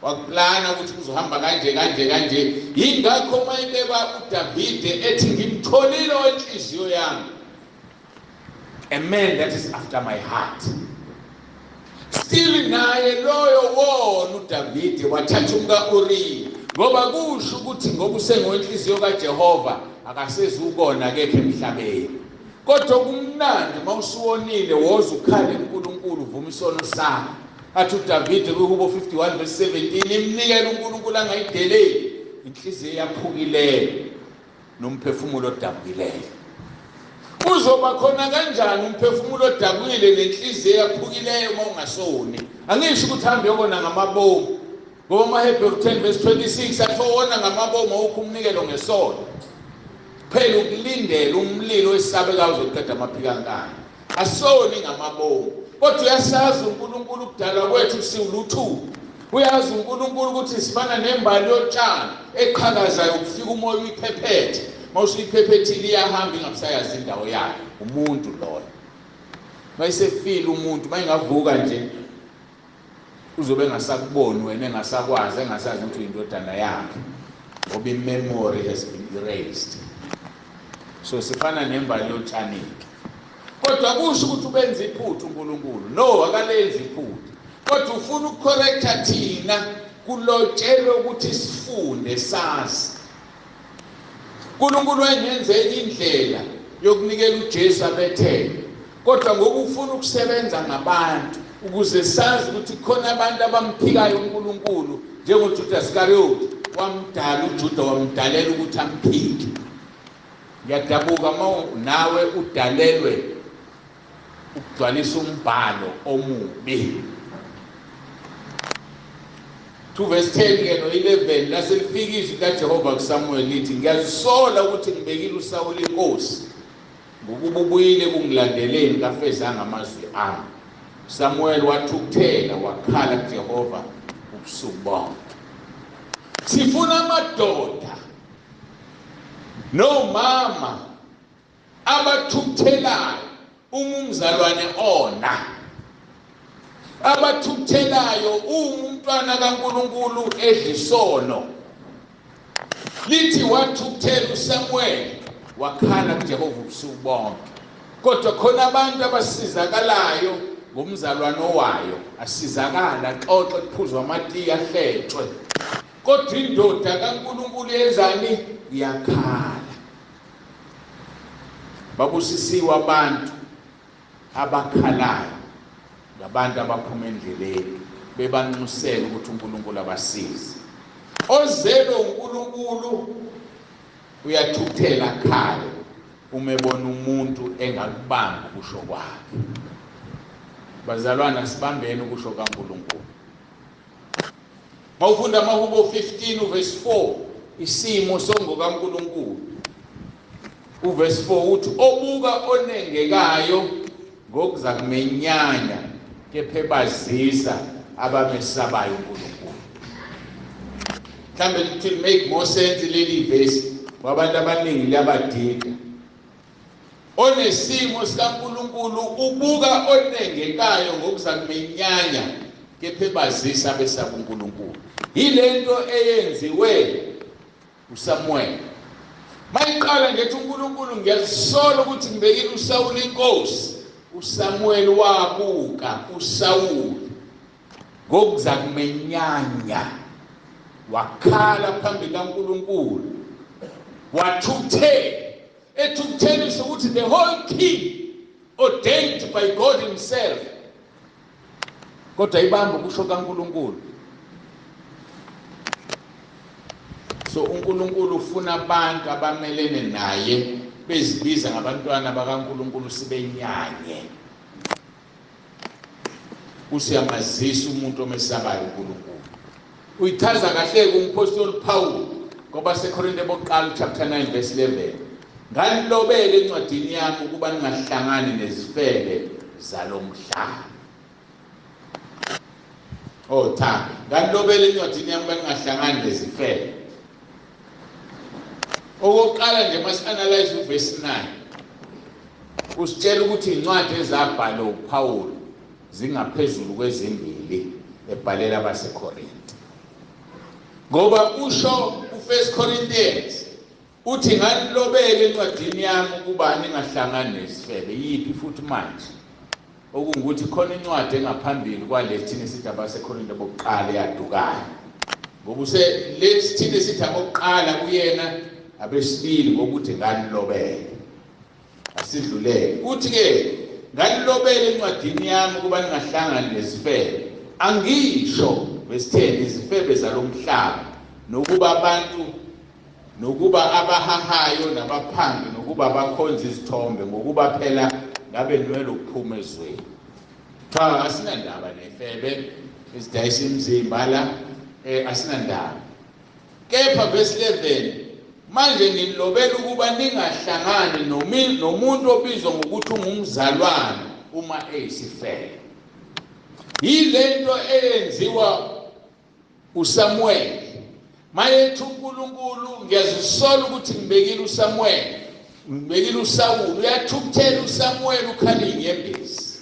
wakuplana ukuthi kuzohamba kanje kanje kanje. Yingakho uma ibekwa uDavide ethi ngimtholile wenhliziyo yami, a man that is after my heart. Still naye loyo wona uDavide wathatha umka-Uriya, ngoba kusho ukuthi ngoba usengowenhliziyo kaJehova akasezukona akekho emhlabeni. Kodwa kumnandi uma usuwonile, woza ukhale kuNkulunkulu uvume isono sakho. Athi uDavide kwiHubo 51 verse 17, imnikele uNkulunkulu angayideleli inhliziyo eyaphukileyo nomphefumulo odabukileyo. Uzoba khona kanjani umphefumulo odabukile nenhliziyo eyaphukileyo uma ungasoni? Angisho ukuthi hambe yokona ngamabomu, ngoba amaHebheru 10 verse 26 athi owona ngamabomu awukho umnikelo ngesono. Kuphela ukulindela umlilo wesabekayo uzoqeda amaphikankani. Asoni ngamabomu, kodwa uyasazi uNkulunkulu ukudalwa kwethu siwuluthu. Uyazi uNkulunkulu ukuthi sifana nembali yotshani eqhakazayo, kufika umoya uyiphephethe, mawusuyiphephethile iyahamba ingabusayazi indawo yayo. Umuntu loyo mayisefile umuntu, mayingavuka nje uzobe engasakuboni wena, engasakwazi, engasazi ukuthi uyindodana yakhe, ngoba i-memory has been erased. So sifana nembali yotshani-ke. Kodwa kusho ukuthi ubenza iphutha uNkulunkulu? No, akalenzi iphutha, kodwa ufuna ukucorrecta thina, kulotshelwe ukuthi sifunde sazi. uNkulunkulu wayengenze indlela yokunikela uJesu abethele, kodwa ngoba ufuna ukusebenza ngabantu ukuze sazi ukuthi khona abantu abamphikayo uNkulunkulu, njengoJudas Iscariot wamdala uJuda, wamdalela ukuthi amphike. Ngiyadabuka uma nawe udalelwe ukugcwalisa umbhalo omubi. 2 verse 10 ke no-11, laselifika izwi likaJehova kuSamuel lithi, ngiyazisola ukuthi ngibekile uSawuli inkosi, ngokuba ubuyile kungilandeleni, kafezanga amazwi ami. Samuel wathukuthela, wakhala kuJehova ubusuku bonke. Sifuna amadoda nomama abathukuthelayo uma umzalwane ona, abathukuthelayo uma umntwana kaNkulunkulu edla isono. Lithi wathukuthela uSamuel, wakhala kuJehova ubusuku bonke. Kodwa khona abantu abasizakalayo ngomzalwane owayo, asizakala, axoxe, kuphuzwa amatiye, ahletshwe. Kodwa indoda kaNkulunkulu yenzani? Iyakhala. Babusisiwe abantu abakhalayo ngabantu abaphuma endleleni, bebanxusela ukuthi uNkulunkulu abasize. Ozelwe uNkulunkulu uyathukuthela akhale uma ebona umuntu engakubambi ukusho kwakhe. Bazalwana, sibambeni ukusho kaNkulunkulu. Mawufunda amaHubo 15 uverse 4, isimo songokaNkulunkulu. Uverse 4 uthi, obuka onengekayo ngokuza kumenyanya, kepha ebazisa abamesabayo uNkulunkulu. Mhlambe it will make more sense leli verse kwabantu abaningi, liyabadida. Onesimo sikaNkulunkulu ubuka onengekayo ngokuza kumenyanya, kepha ebazisa abesaba uNkulunkulu. Yilento eyenziwe uSamuel. Mayiqala ngethi uNkulunkulu ngiyazisola ukuthi ngibekile uSawuli inkosi, uSamuel wabuka uSawuli ngokuza kumenyanya, wakhala phambi kaNkulunkulu, wathukuthela, ethukuthelisa ukuthi the whole king ordained by God himself, kodwa ibamba ukusho kaNkulunkulu. So uNkulunkulu ufuna abantu abamelene naye bezibiza ngabantwana bakaNkulunkulu sibenyanye. Usiyamazisa umuntu omesabayo uNkulunkulu. Uyichaza kahle umpostoli Paul kwabaseKorinte bokuqala chapter 9 verse 11. Nganilobele encwadini yami ukuba ningahlangani nezifebe zalomhlaba. Oh cha, nganilobele encwadini yami ukuba ningahlangani nezifebe. Okokuqala nje masi-analyze uverse 9. Usitshela ukuthi incwadi ezabhalwa uPaul zingaphezulu kwezimbili ebhalela abaseKorinte. Ngoba usho u1 Corinthians uthi nganilobele encwadini yami ukuba ningahlangani nezifebe. Yiphi futhi manje? Okungukuthi khona incwadi engaphambili kwale thina sithi abaseKorinte bokuqala eyadukayo. Ngoba use lethi thina sithi abokuqala kuyena abesibili ngokuthi nganilobele. Asidlulele. Uthi ke nganilobele encwadini yami ukuba ningahlangani nezifebe. Angisho verse 10 izifebe zalomhlaba, nokuba abantu, nokuba abahahayo nabaphangi, nokuba abakhonza izithombe, ngokuba phela ngabe nwele ukuphuma ezweni. Cha, asinandaba nefebe ezidayisa imizimba la, asinandaba. Kepha verse 11 Manje nginilobela ukuba ningahlangani nomuntu obizwa ngokuthi ungumzalwane uma eyisifebe. Yilento eyenziwa uSamuel. Mayethi uNkulunkulu, ngiyazisola ukuthi ngibekile uSamuel, ngibekile uSawulu. Uyathukuthela uSamuel, ukhala inyembezi.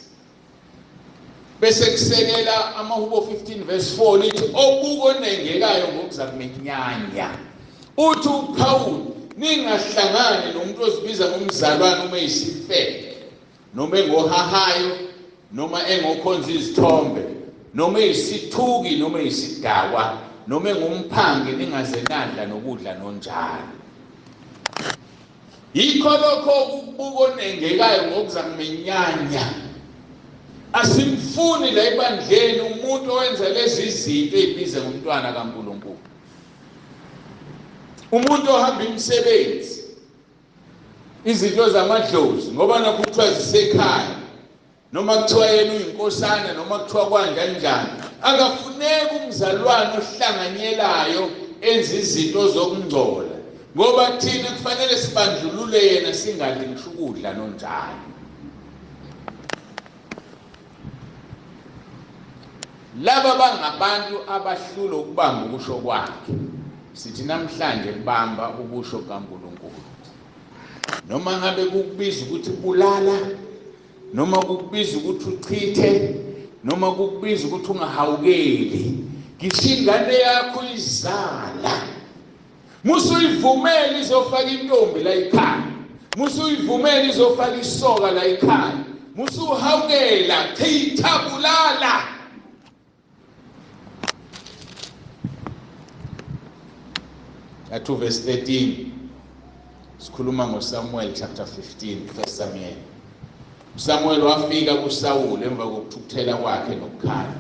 Bese kusekela amaHubo 15 verse 4 lithi obuko onengekayo ngokuza kumenyanya. Uthi uPaul, ningahlangani nomuntu ozibiza ngomzalwane uma eyisifebe, noma engohahayo, noma engokhonza izithombe, noma eyisithuki, noma eyisidakwa, noma engumphangi, ningaze nadla nokudla nonjalo. Yikho lokho ukubuka onengekayo ngokuza kumenyanya. Asimfuni la ebandleni umuntu owenza lezi zinto ezibiza ngomntwana kaNkulunkulu. Umuntu ohamba imisebenzi, izinto zamadlozi, ngoba nakho kuthiwa zisekhaya, noma kuthiwa yena uyinkosana, noma kuthiwa kanjani. Akafuneki umzalwane ohlanganyelayo enza izinto zokungcola, ngoba thina kufanele sibandlulule yena, singadli ngisho ukudla nonjalo. Laba bangabantu abahlula ukubamba ukusho kwakhe. Sithi namhlanje bamba ukusho kaNkulunkulu. Noma ngabe kukubiza ukuthi bulala, noma kukubiza ukuthi uchithe, noma kukubiza ukuthi ungahawukeli, ngisho ingane yakho izala, musuyivumela izofaka intombi la ekhaya, musuyivumela izofaka isoka la ekhaya, musuhawukela, chitha, bulala. Athu verse 13 sikhuluma ngoSamuel chapter 15, 1 Samuel. uSamuel wafika kuSawuli emva kokuthukuthela kwakhe nokukhala.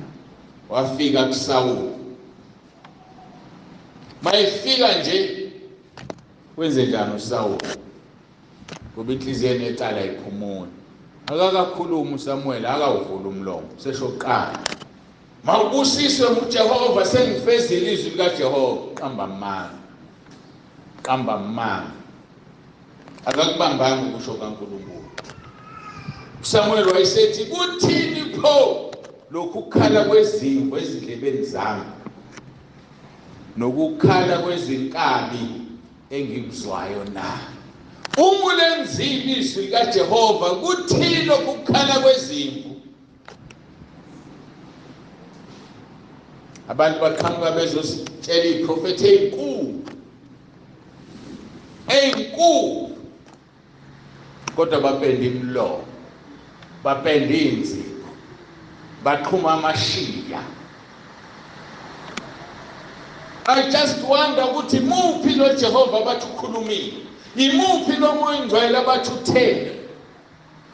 Wafika kuSawuli. Mayefika nje wenze njani uSawuli? Ngoba inhliziyo necala iphumula. Akakakhuluma uSamuel, akawuvula umlomo, sesho qala. Mawubusiswe nguJehova, sengifezile izwi likaJehova. Qamba amanga. Qamba amanga. Akakubambanga ukusho kaNkulunkulu. uSamuel wayesethi, kuthini pho lokhu kukhala kwezimvu ezindlebeni zami, nokukhala kwezinkabi engikuzwayo na? Uma ulenzile izwi likaJehova, kuthini lokhu kukhala kwezimvu? Abantu baqhamuka bezositshela iprofethi ezinkulu ezinkulu, kodwa bapenda imilomo, bapenda inzipho, baqhuma amashiya. I just wonder ukuthi muphi lo Jehova abathi ukhulumile, imuphi lo Moya oNgcwele abathi uthe.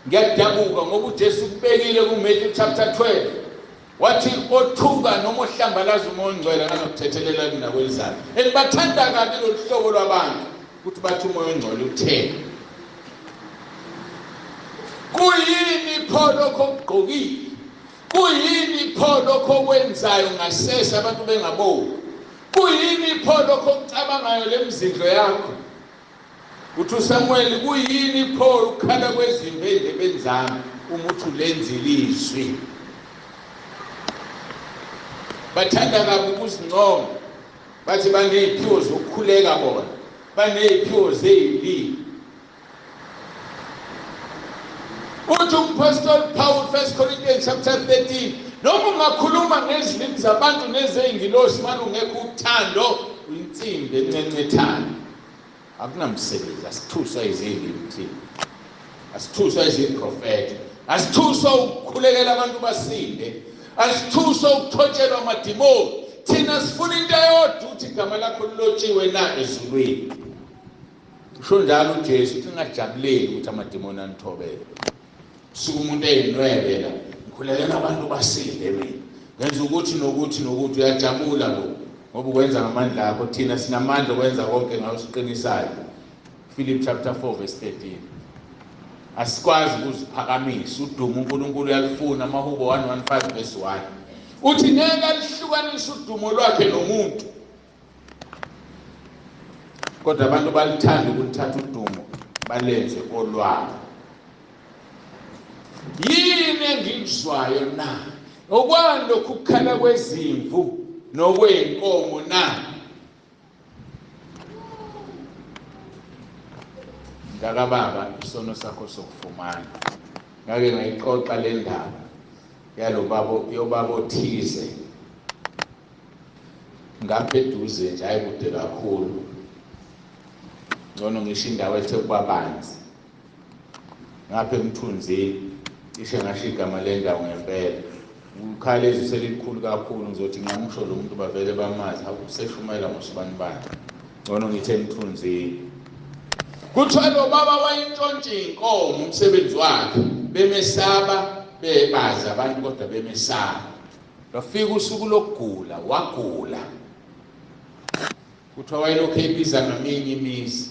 Ngiyadabuka ngoba uJesu ukubekile kuMatthew chapter 12, wathi othuka noma ohlambalaza uMoya oNgcwele akanokuthethelela kunakwelizayo. And bathanda kabi lolu hlobo lwabantu ukuthi bathi uMoya oNgcwele uthe. Kuyini pho lokho okugqokile? Kuyini pho lokho okwenzayo ngasese abantu bengaboni? Kuyini pho lokho okucabangayo lemizindlo yakho? Uthi uSamuel, kuyini pho ukukhala kwezimvu ey'ndlebeni zami uma uthi ulenzile izwi? Bathanda kabi ukuzincoma, bathi baney'phiwo zokukhuleka bona, baney'phiwo zey'limi. Uthi uMpostoli Paul, 1 Corinthians chapter 13, noma ungakhuluma ngezilimi zabantu nezey'ngilosi, manje ungekho uthando, uyinsimbi encencethana. Akunamsebenzi. Asithuswa izilimi thina, asithuswa iziprofethi, asithuswa ukukhulekela abantu basinde, asithuswa ukuthotshelwa amadimoni. Thina sifuna into eyodwa, ukuthi igama lakho lilotshiwe na ezulwini. Usho njalo uJesu, uthi ningajabuleli ukuthi amadimoni anithobele. Suka umuntu eyinwebe la, ngikhulekela abantu basinde mina, ngenza ukuthi nokuthi nokuthi. Uyajabula lo ngoba ukwenza ngamandla akho. Thina sinamandla okwenza konke ngawo siqinisayo. Philip chapter 4 verse 13. Asikwazi ukuziphakamisa, udumo uNkulunkulu uyalufuna. Amahubo 115 verse 1 uthi ngeke alihlukanise udumo lwakhe nomuntu. Kodwa abantu balithanda ukulithatha udumo balenze olwabo. Yini engikuzwayo na? Okwani lokhu kukhala kwezimvu nokwenkomo na? Mntakababa, isono sakho sokufumana. Ngake ngayixoxa le ndaba yalobaba yobaba othize ngapha eduze nje, hayi kude kakhulu, ngcono ngisho indawo ethe kubabanzi ngapha emthunzini, cishe ngasho igama lendawo ngempela. Ukhala izwi selikhulu kakhulu, ngizothi ngingamusho lo muntu bavele bamazi, hakuseshumayela ngosibanibani, ngcono ngithi emthunzini. Kuthiwa lo baba wayintshontsha inkomo, umsebenzi wakhe, bemesaba, bebazi abantu kodwa bemesaba. Lwafika usuku lokugula, wagula. Kuthiwa wayelokhu eyibiza ngaminye imizi,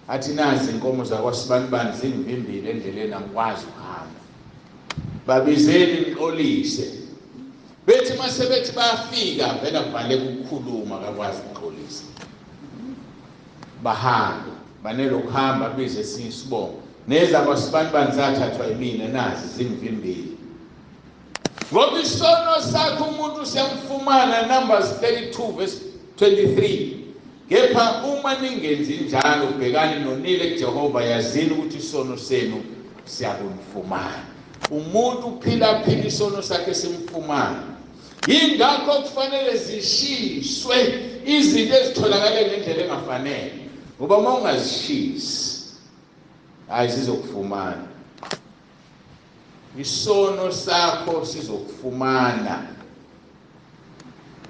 athi nazi inkomo zakwasibanibani zingivimbile endleleni, angikwazi ukuhamba, babizeni ngixolise. Bethi mase bethi bayafika, vele avaleka ukukhuluma, akakwazi ukuxolisa. Bahambe banelokuhamba, bize esinye isibongo, nezakwasibanibani zathathwa yimina, nazi zingivimbile. Ngoba isono sakho umuntu siyamfumana, Numbers 32 verse 23. Kepha uma ningenzi njalo, bhekani nonile kuJehova, yazini ukuthi isono senu siyakunifumana. Umuntu uphila phila isono sakhe simfumana. Yingakho kufanele zishiswe izinto ezitholakala ngendlela engafanele, ngoba uma ungazishisi hayi zizokufumana. Isono sakho sizokufumana.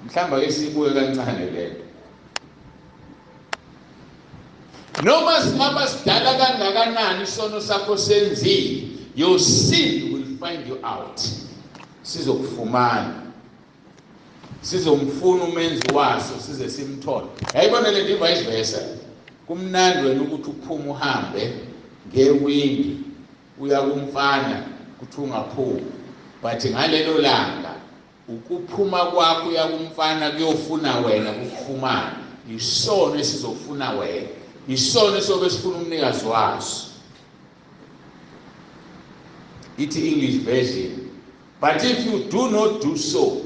Mhlawumbe ake sibuye kancane lento. Noma singaba sidala kangakanani isono sakho senzile, your sin will find you out. Sizokufumana. Sizomfuna umenzi waso size simthole. Yayibona le nto vice versa. Kumnandi wena ukuthi uphume uhambe ngewindi uya kumfana kuthi ungaphumi, but ngalelo langa ukuphuma kwakho uya kumfana kuyofuna wena, kukufumana. Isono esizofuna wena, isono esobe sifuna umnikazi waso. Ithi English version, but if you do not do so,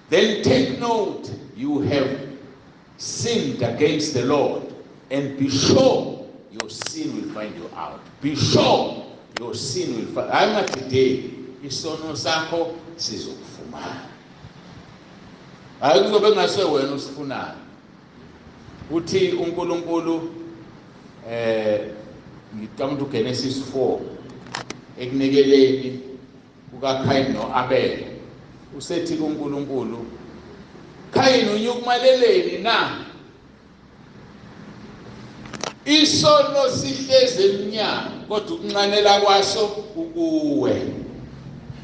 then take note you have sinned against the Lord, and be sure your sin will find you out. Be sure your sin will find. Hayi ungadideki, isono sakho sizokufumana. Hayi kuzobe kungase wena usifunayo. Uthi uNkulunkulu ngicabanga ukuthi uGenesis 4 ekunikeleni kukaKhayini noAbel, usethi kuNkulunkulu, Khayini unyukumaleleni na? Isono sihlezi emnyango, kodwa ukunxanela kwaso kukuwe.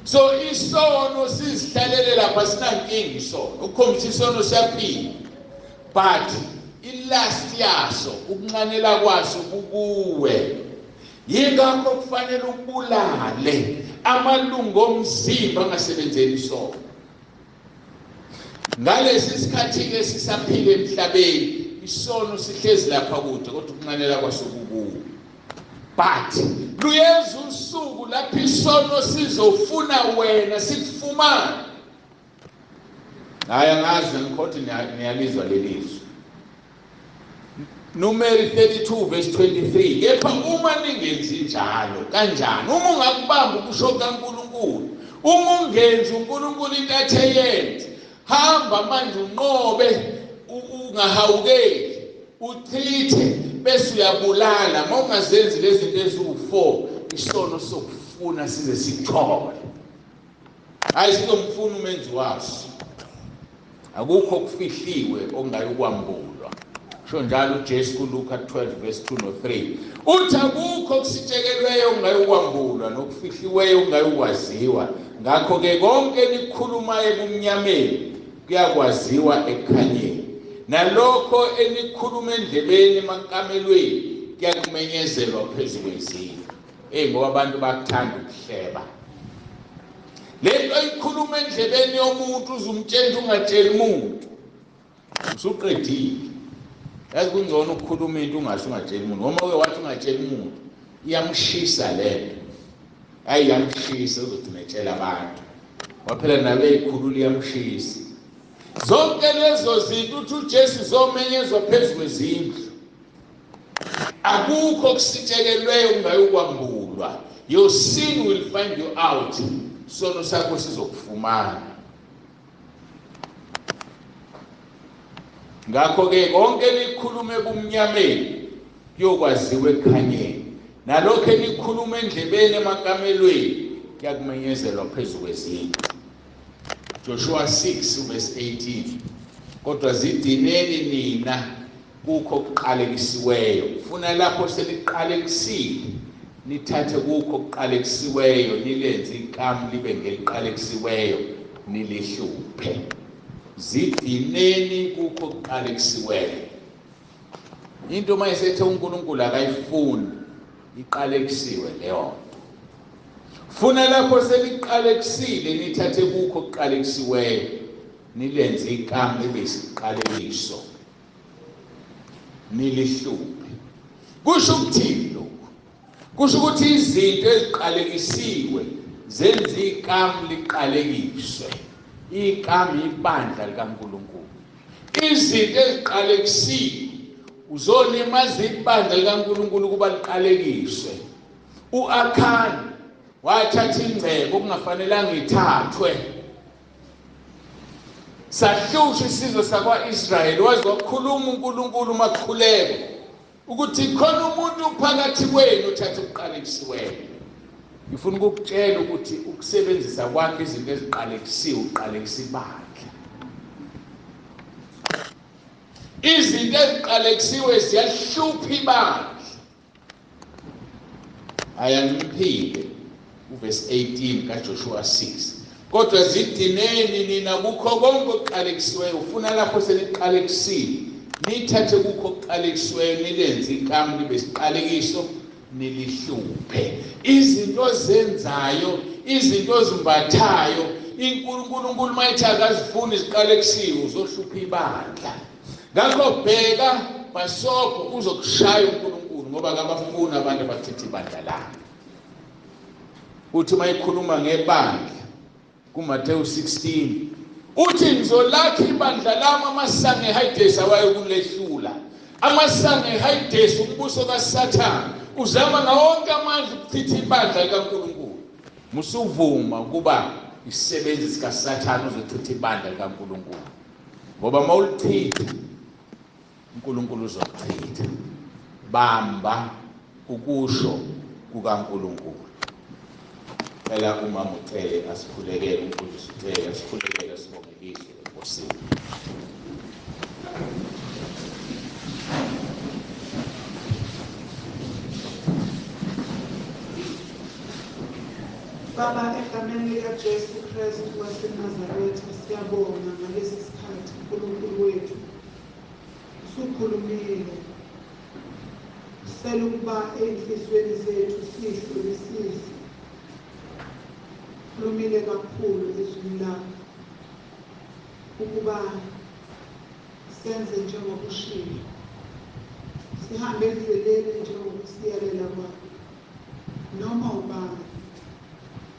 So isono sizihlalele lapha, sinankinga isono, ukukhombisa isono siyaphila, but ilast yaso ukunxanela kwaso kukuwe. Yingakho kufanele ubulale amalungu omzimba angasebenzeli isono. Ngalesi sikhathi-ke sisaphila emhlabeni, isono sihlezi lapha kude, kodwa ukunxanela kwaso kukuwe. But luyeza usuku lapho isono sizofuna wena, sikufumane. Hayi angazi, ngikhothi niyalizwa lelizwi. Numeri 32 verse 23, kepha uma ningenzi njalo, kanjani? Uma ungakubamba ukusho kaNkulunkulu, uma ungenzi uNkulunkulu into athe yenze, hamba manje unqobe, ungahawukeli, uchithe bese uyabulala. Uma ungazenzi lezi zinto eziwu-4, isono sokufuna size sikuthole. Hayi sizomfuna umenzi waso. Akukho okufihliwe okungayukwambulwa. Kusho njalo uJesu kuLuka 12 verse 2 no 3. Uthi akukho okusitshekelweyo okungayukwambulwa nokufihliweyo okungayukwaziwa. Ngakho-ke konke enikhulumayo ebumnyameni kuyakwaziwa ekukhanyeni, nalokho enikhuluma endlebeni emakamelweni kuyakumenyezelwa phezu kwezindlu. Ngoba abantu bakuthanda ukuhleba. Lento oyikhuluma endlebeni yomuntu uzumtshela ungatsheli umuntu, usuqedile. Yazi kungcono ukukhuluma into ungasho ungatsheli umuntu, noma uke wathi ungatsheli umuntu iyamshisa lento. Hayi, iyamshisa, uzogcina etshela abantu. Waphela nabe ikhulula iyamshisa. Zonke lezo zinto uthi uJesu zomenyezwa phezu kwezindlu. Akukho kusitshekelweyo kungayokwambulwa. Your sin will find you out. Sono sakho sizokufumana. Ngakho-ke konke nikhulume ebumnyameni kuyokwaziwa ekukhanyeni, nalokho enikhuluma endlebeni emakamelweni kuyakumenyezelwa phezu kwezindlu. Joshua 6 verse 18. Kodwa zidineni nina kukho okuqalekisiweyo, funa lapho seliqalekisile nithathe kukho okuqalekisiweyo nilenze ikamu libe ngeliqalekisiweyo nilihluphe. Zidineni kukho okuqalekisiweyo. Into uma isethe uNkulunkulu akayifuni iqalekisiwe leyo nto. Funa lapho seliqalekisile nithathe kukho okuqalekisiweyo nilenze ikamu libe isiqalekiso nilihluphe. Kusho ukuthini lokhu? Kusho ukuthi izinto eziqalekisiwe zenza ikamu liqalekiswe. Ikamu ibandla likaNkulunkulu. Izinto eziqalekisiwe uzolimaza ibandla likaNkulunkulu ukuba liqalekiswe. U-Akhani wathatha ingcebo okungafanelanga ithathwe. Sahlushwa isizwe sakwa-Israyeli, waze wakhuluma uNkulunkulu makhuleko ukuthi khona umuntu phakathi kwenu othatha ukuqalekisiweyo. Ngifuna ukukutshela ukuthi ukusebenzisa kwakhe izinto eziqalekisiwe uqalekisa ibandla. Izinto eziqalekisiwe ziyahlupha ibandla. Ayanciphile uverse 18 kaJoshua 6. Kodwa zidineni nina kukho konke okuqalekisiweyo, ufuna lapho seliqalekisile nithathe kukho okuqalekisiweyo nilenze ikamu libe isiqalekiso nilihluphe. Izinto ozenzayo, izinto ozimbathayo, iNkulunkulu mayithi akazifuni ziqalekisiwe, uzohlupha ibandla. Ngakho bheka basobho uzokushaya uNkulunkulu ngoba akabafuni abantu abachitha ibandla lakhe. Uthi mayikhuluma ngebandla kuMathewu 16 uthi ngizolakha ibandla lami, amasango eHayidesi awayokulehlula. Amasango eHayidesi, umbuso kaSathane, uzama ngawonke amandla ukuchitha ibandla likaNkulunkulu. Musuvuma ukuba isisebenzi sikaSathane uzochitha ibandla likaNkulunkulu, ngoba mawulichitha uNkulunkulu uzochitha. Bamba ukusho kukaNkulunkulu. Cela umama ucele asikhulekele, umfundisi ucele asikhulekele, sibonge izwi eNkosini. Baba, egameni likaJesu Kristu waseNazaretha, siyabonga ngalesi sikhathi. uNkulunkulu wethu, usukhulumile, sicela ukuba ey'nhliziyweni zethu siyihlolisise. Khulumile kakhulu ezwini lakho ukuba senze njengokushilo, sihambe endleleni njengokusiyalela kwakho. Noma ubani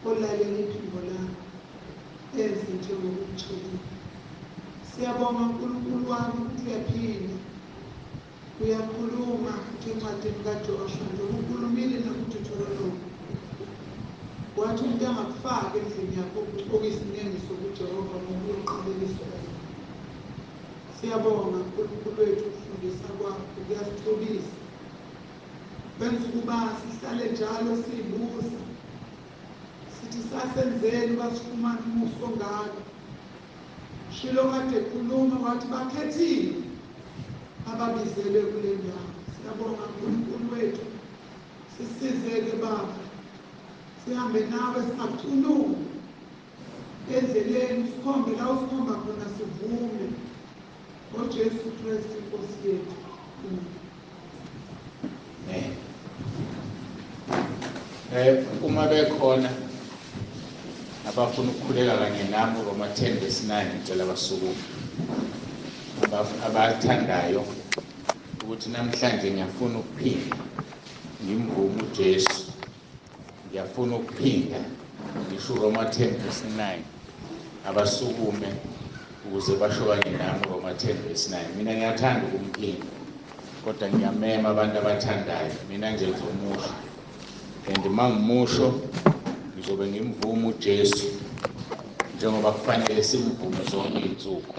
olalela iphimbo lakho enze njengokutshelile. Siyabonga uNkulunkulu wami ukuthi uyaphinda uyakhuluma futhi encwadini kaJoshua, njengoba ukhulumile nakuDeuteronomy, wathi umuntu angakufaki endlini yakho okuyisinengiso kuJehova ngoba uyoqalekiswa yena. Siyabonga uNkulunkulu wethu, ukufundisa kwakho kuyasithobisa, kwenza ukuba sihlale njalo siyibuza sithi sasenzeni basifumana umusa ongaka. Shilo kade ekhuluma wathi bakhethile ababizelwe kule ndawo. Siyabonga uNkulunkulu wethu, sisizeke Baba, sihambe nawe singacunuki endleleni, usikhombe la usikhomba khona sivume ngoJesu Kristu Inkosi yethu. Amen. Uma bekhona abafuna ukukhuleka kanye nami Roma 10 verse 9, ngicela basukume. Abathandayo Ukuthi namhlanje ngiyafuna ukuphinda ngimvume uJesu, ngiyafuna ukuphinda ngisho uRoma 10 verse 9. Abasukume ukuze basho kanye nami uRoma 10 verse 9. Mina ngiyathanda ukumphinda, kodwa ngiyamema abantu abathandayo. Mina nje ngizomusho, and mangimusho ngizobe ngimvuma uJesu njengoba kufanele simvume zonke izinsuku.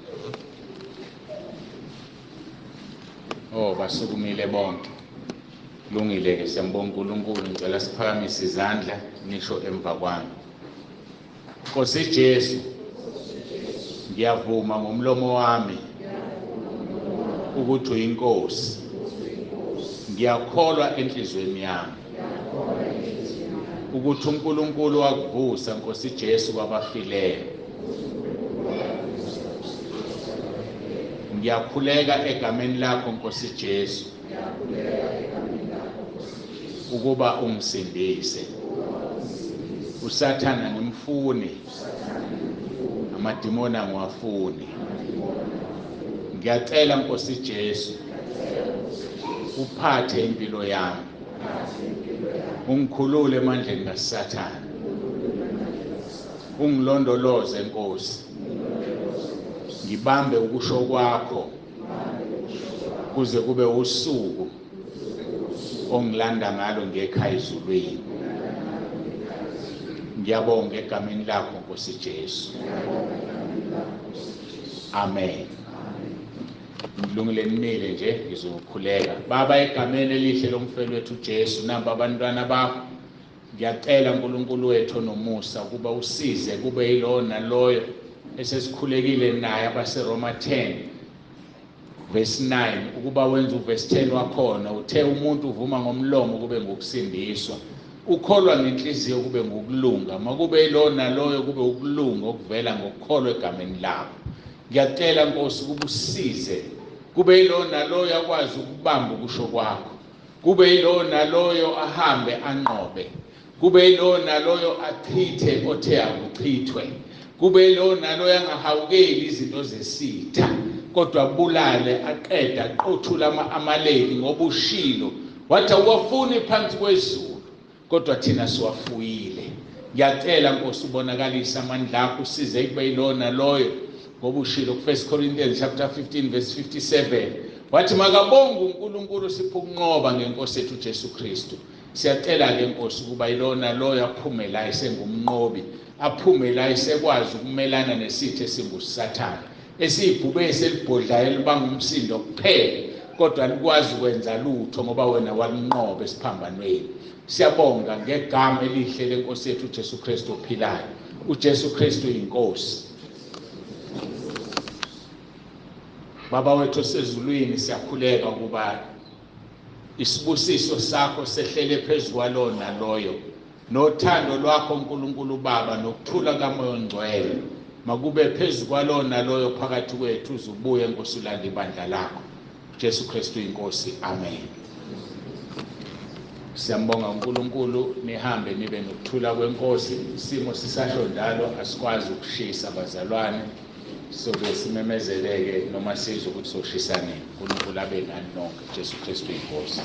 Oh, basukumile bonke. Kulungile ke, siyambonga uNkulunkulu. Ngicela siphakamise izandla nisho emva kwami. Nkosi Jesu, ngiyavuma ngomlomo wami ukuthi uyinkosi. Ngiyakholwa enhliziyweni yami ukuthi uNkulunkulu wakuvusa Nkosi Jesu kwabafileyo. Ngiyakhuleka egameni lakho Nkosi Jesu ukuba ungisindise. uSathana ngimfuni, amadimoni angiwafuni. Ngiyacela Nkosi Jesu uphathe impilo yami, ungikhulule emandleni kaSathane, ungilondoloze Nkosi, ngibambe ukusho kwakho kuze kube usuku ongilanda ngalo ngekhaya ezulwini. Ngiyabonga egameni lakho Nkosi Jesu, amen. Ngilungile nimile nje, ngizokhuleka. Baba, egameni elihle lomfelo wethu Jesu, namba abantwana bakho, ngiyacela uNkulunkulu wethu onomusa ukuba usize kube yilowo naloyo esesikhulekile naye abaseRoma 10 verse 9, ukuba wenze uverse 10 wakhona. Uthe umuntu uvuma ngomlomo kube ngokusindiswa, ukholwa ngenhliziyo kube ngokulunga. Makube yilowo naloyo kube ukulunga okuvela ngokukholwa egameni lakho. Ngiyacela Nkosi ukuba usize kube yilowo naloyo akwazi ukubamba ukusho kwakho, kube yilowo naloyo ahambe anqobe, kube yilowo naloyo achithe othe akuchithwe, kube yilowo naloyo angahawukeli izinto zesitha, kodwa abulale aqede aqothule ama-Amaleki, ngoba ushilo wathi awuwafuni phansi kwezulu, kodwa thina siwafuyile. Ngiyacela Nkosi ubonakalise amandla akho, usize kube yilowo naloyo, ngoba ushilo ku-1 Corinthians chapter 15 verse 57 wathi makabonge uNkulunkulu siphe ukunqoba ngenkosi yethu Jesu Kristu. Siyacela ke Nkosi ukuba yilowo naloyo aphume la esengumnqobi, aphume la esekwazi ukumelana nesitha esinguSathane, esiyibhubesi elibhodlayo elibanga umsindo kuphela, kodwa alikwazi ukwenza lutho ngoba wena walinqoba esiphambanweni. Siyabonga ngegama elihle lenkosi yethu uJesu Kristu ophilayo. uJesu Kristu inkosi. Baba wethu osezulwini, siyakhuleka ukuba isibusiso sakho sehlele phezu kwalowo naloyo, nothando lwakho uNkulunkulu Baba nokuthula kaMoya oNgcwele makube phezu kwalowo naloyo phakathi kwethu, uzubuye Nkosi ulande ibandla lakho. Jesu Kristu inkosi, amen. Siyambonga uNkulunkulu, nihambe nibe nokuthula kwenkosi. Isimo sisasho njalo, asikwazi ukushisa bazalwane, sobe simemezeleke noma sizwe ukuthi soshisa nini. uNkulunkulu abe nani nonke. Jesu Kristu inkosi.